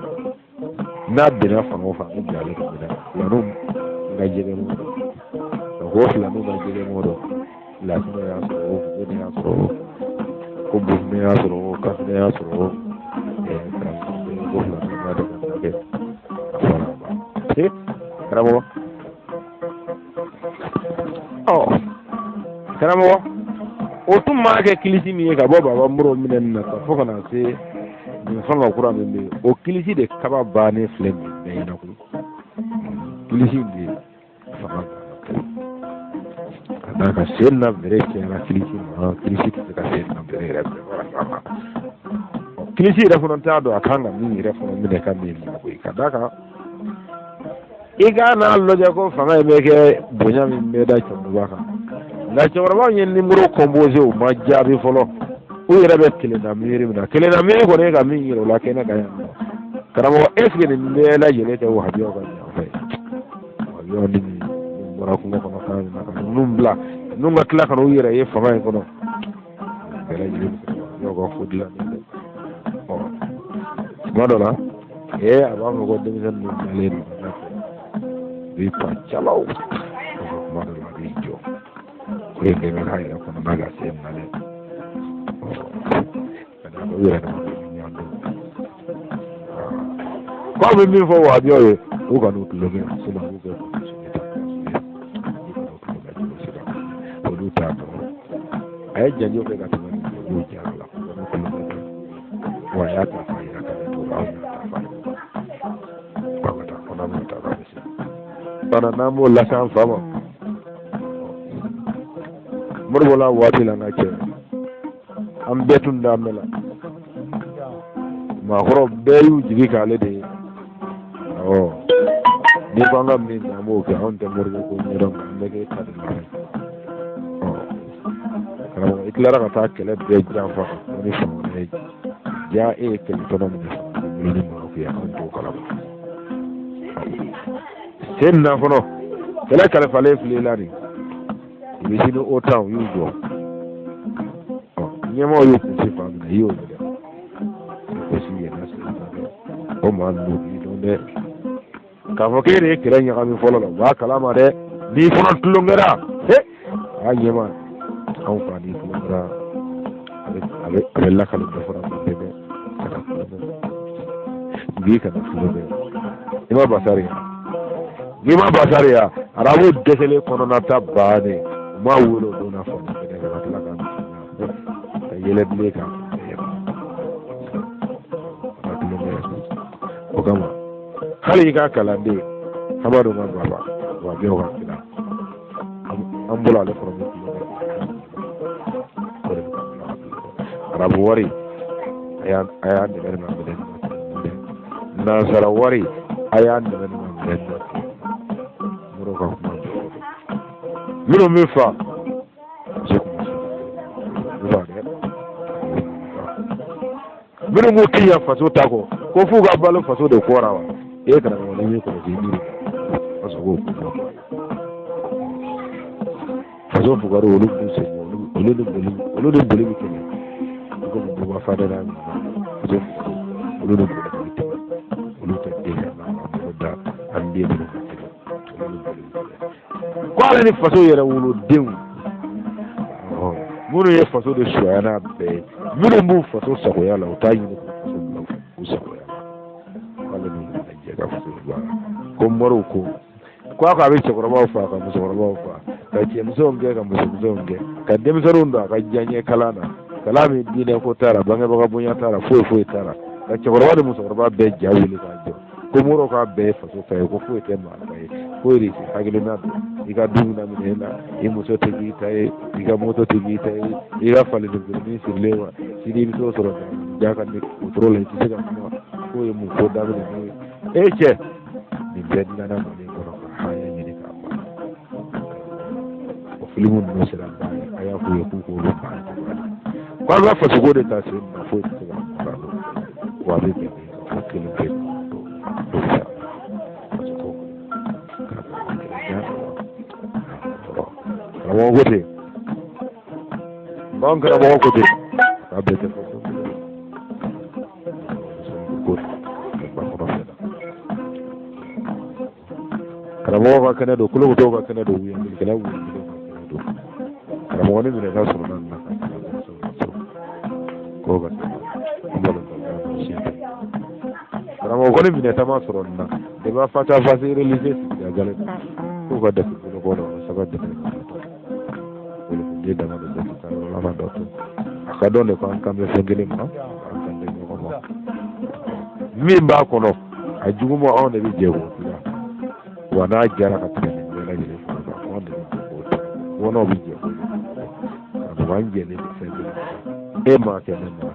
n'a bɛnna fan o fan, a bɛ bila ale ka minɛ. Filaninw ka jɛgɛmɔ dɔn, ka ko filaninw ka jɛgɛmɔ dɔn, lafinɛ y'a sɔrɔ o, fufunɛ y'a sɔrɔ o, ko bufunɛ y'a sɔrɔ o, kafinɛ y'a sɔrɔ o, ko filaninw b'a dɔn ka kɛ a fɔra a ban. Karamɔgɔ, ɔ karamɔgɔ, o tun maa kɛ kilisi min ye ka bɔ baba Moro minɛni na ta fo ka na se nin fanga kura min bɛ yen, o kilisi de kaba bannen filɛ nin bɛɛ ɲɛna koyi. Kilisi in de fanga banna pewu, ka d'a kan sen na bere cayara kilisi ma. Kilisi tɛ se ka sen na bere yɛrɛ bɛɛ fara ɲɔgɔn kan. Kilisi yɛrɛ fana t'a dɔn a kan ka min yɛrɛ fana minɛ ka min minɛ koyi, ka d'a kan i ka n'a lajɛ ko fanga in bɛ kɛ bonya min bɛ da cɛkɔrɔba kan. Nka cɛkɔrɔba ye nimoro composé, u ma jaabi fɔlɔ. U yɛrɛ bɛ kelenna miiri min na, kelenna miiri kɔni ye ka min yira u la kɛnɛ kan yan nɔ. Karamɔgɔ, est ce que nin bɛɛ lajɛlen tɛ wahabiyaw ka janfa ye? Wahabiyaw ni min bɔra kungo kɔnɔ kan min na ka ninnu bila, ninnu ka tila ka n'u yɛrɛ ye fanga in kɔnɔ, bɛɛ lajɛlen bɛ se ka wahabiyaw ka ko dilan dɛ. Ɔ, tuma dɔ la, ee, a b'a fɔ ko denmisɛnnin ninnu bilalen don ka taa fɛ, i b'i pan calaw kuma dɔ la, a b'i jɔ ko in bɛɛ bɛ k'a yɛrɛ kɔnɔna ka se na dɛ. Ka d'a kan u yɛrɛ dama bɛ ɲɔgɔn dɔn k'aw bɛ min fɔ wahabiyaw ye, u kan'u tulonkɛ, sinon u b'u kɛ olu t'a dɔn. A ye janjo kɛ ka tɛmɛ nin janjo jara la, u kan'u tulonkɛ dɛ. Wa a y'a ta f'a yɛrɛ ka ne to aw n'a ta f'a ye k'a ka taa kɔnɔ bɛna taa k'a bɛ se bana n'an b'o lase an fa ma. Moribo la waati la, n ka cɛ, an bɛɛ tun da mɛn la, maakɔrɔ bɛɛ y'u jigi k'ale de ye. Awɔ, n'i ko an ka min kɛ, an b'o kɛ. Anw tɛ Moribo ko ɲɛdɔn, nka an bɛ kɛ ta de la. Ɔ karamɔgɔ, i tilara ka taa kɛlɛ bɛɛ janfa ka kuma ni fan wɛrɛ ye. Ja, e ye kɛlɛ tɔnɔ minɛ fanga bolo ni Maroc ye, anw t'o kalama. Sen na fɔlɔ, kɛlɛ kalifalen filɛ i la nin, Irisi ni OTAN u y'u jɔ. Ɔ, ɲɛmaaw y'u kunsi fan min na, i y'o ye dɛ. Gosi yɛlɛ sen na dɛ, o maa ninnu b'i dɔn dɛ. K'a fɔ k'e de ye kɛlɛ ɲagami fɔlɔ la, u b'a kalama dɛ. N'i fana tulonkɛra, he, a ɲɛma anw fa, n'i tulonkɛra, a bɛ lakali dɔ fana ma dɛ. Kana tulonkɛ, n'i kana tulonkɛ, i ma basari ya, n'i ma basari ya, arabu dɛsɛlen kɔnɔna ta bannen, u m'a wele o don na fanga kɛnɛ kan ka tila k'a ka yɛlɛ bilen k'a kana tulonkɛ. O kama, hali i ka kalanden Hamadu ka baba wahabiyaw ka kira, an bolo ale fana bɛ tulonkɛ. O de bɛ ka bila ka tulonkɛ. Arabu wari, a y'a dɛmɛ nin ma minɛ nin ma, nansara wari, a y'a dɛmɛ nin ma minɛ nin ma. Moribo ka kuma jɔ, minnu bɛ fa muso kuma se fa dɛ, minnu ko k'i ya faso ta kɔ, ko f'u ka balo faso de kɔra wa. E karamɔgɔ, n'i m'i kɔlɔsi, i miiri parce que k'o kuma faso fugari, olu b'u sen, olu ni boli, olu ni boli bɛ tɛmɛ i komi buba fadɛ n'a ɲɔgɔnna. Faso fugari, olu ni boli bɛ tɛmɛ, olu tɛ den ka n'a bolo da an den minnu ka tɛmɛ, olu ni boli bɛ tɛmɛ. Ko ale ni faso yɛrɛ wolodenw minnu ye faso de suya n'a bɛɛ ye, minnu b'u faso sagoya la, u t'a ɲini k'u faso bila u sagoya la, k'ale n'u bɛna jɛ ka faso baara. Ko moriw ko ko a bɛ cɛkɔrɔbaw faa ka musokɔrɔbaw faa, ka cɛmisɛnw kɛ ka musomisɛnw kɛ, ka denmisɛnninw don a ka diyaɲɛ kalan na, kalan min diinɛ ko t'a la, bangebaga bonya t'a la, foyi foyi t'a la, ka cɛkɔrɔba ni musokɔrɔba bɛɛ ja wuli k'a jɔ. Ko moriw k'a bɛɛ ye faso ta ye, ko foyi tɛ maa ta ye, ko irisi hakilina don. I ka du bɛna minɛ e la, i muso tɛ k'i ta ye, i ka moto tɛ k'i ta ye, i ka fali kurunin sirilen wa sini i bɛ t'o sɔrɔ ja ka wotoro la, i tɛ se ka kuma k'o ye mun ko daminɛ n'o ye. E cɛ, nin bɛɛ dilanna Mali kɔnɔ ka haya ɲini k'a ban. O filimu ninnu sera ban ye, a y'a f'u ye k'u k'olu ban. Ko an ka fasoko de ta sen na, foyi tɛ se ka fara don, wa a bɛ bɛn ko kelen pe don sa fasoko. Karamɔgɔ ko ten, b'an karamɔgɔ ko ten, k'a bɛɛ tɛ fɔ ko ba kɔnɔ fɛ. Karamɔgɔ ka kɛnɛ don, kolokotow ka kɛnɛ don, wuyakilikɛla wuyakilikɛlaw ka kɛnɛ don. Karamɔgɔ ni minɛ ka sɔrɔ na ka k'o ka karamɔgɔ ko ni minɛ ma sɔrɔ nin na de b'a face à face religieux sigida gale k'u ka dɛsɛ bolo kɔ dɔn saba dɛmɛ wele dama don dɔ taa yɔrɔ laban dɔ to a ka dɔn de ko an kan bɛ fɛn kelen ma, an kan tɛ ɲɔgɔn ma. Min b'a kɔnɔ a juguman, anw de bɛ jɛ k'o dilan, wa n'a jara ka tɛmɛ nin bɛɛ lajɛlen fana kan, anw de bɛ jɛ k'o dilan, wɔnɔw bɛ jɛ k'o dilan. Karamɔgɔ, an jɛlen bɛ fɛn kelen ma, e m'a kɛ, ne ma.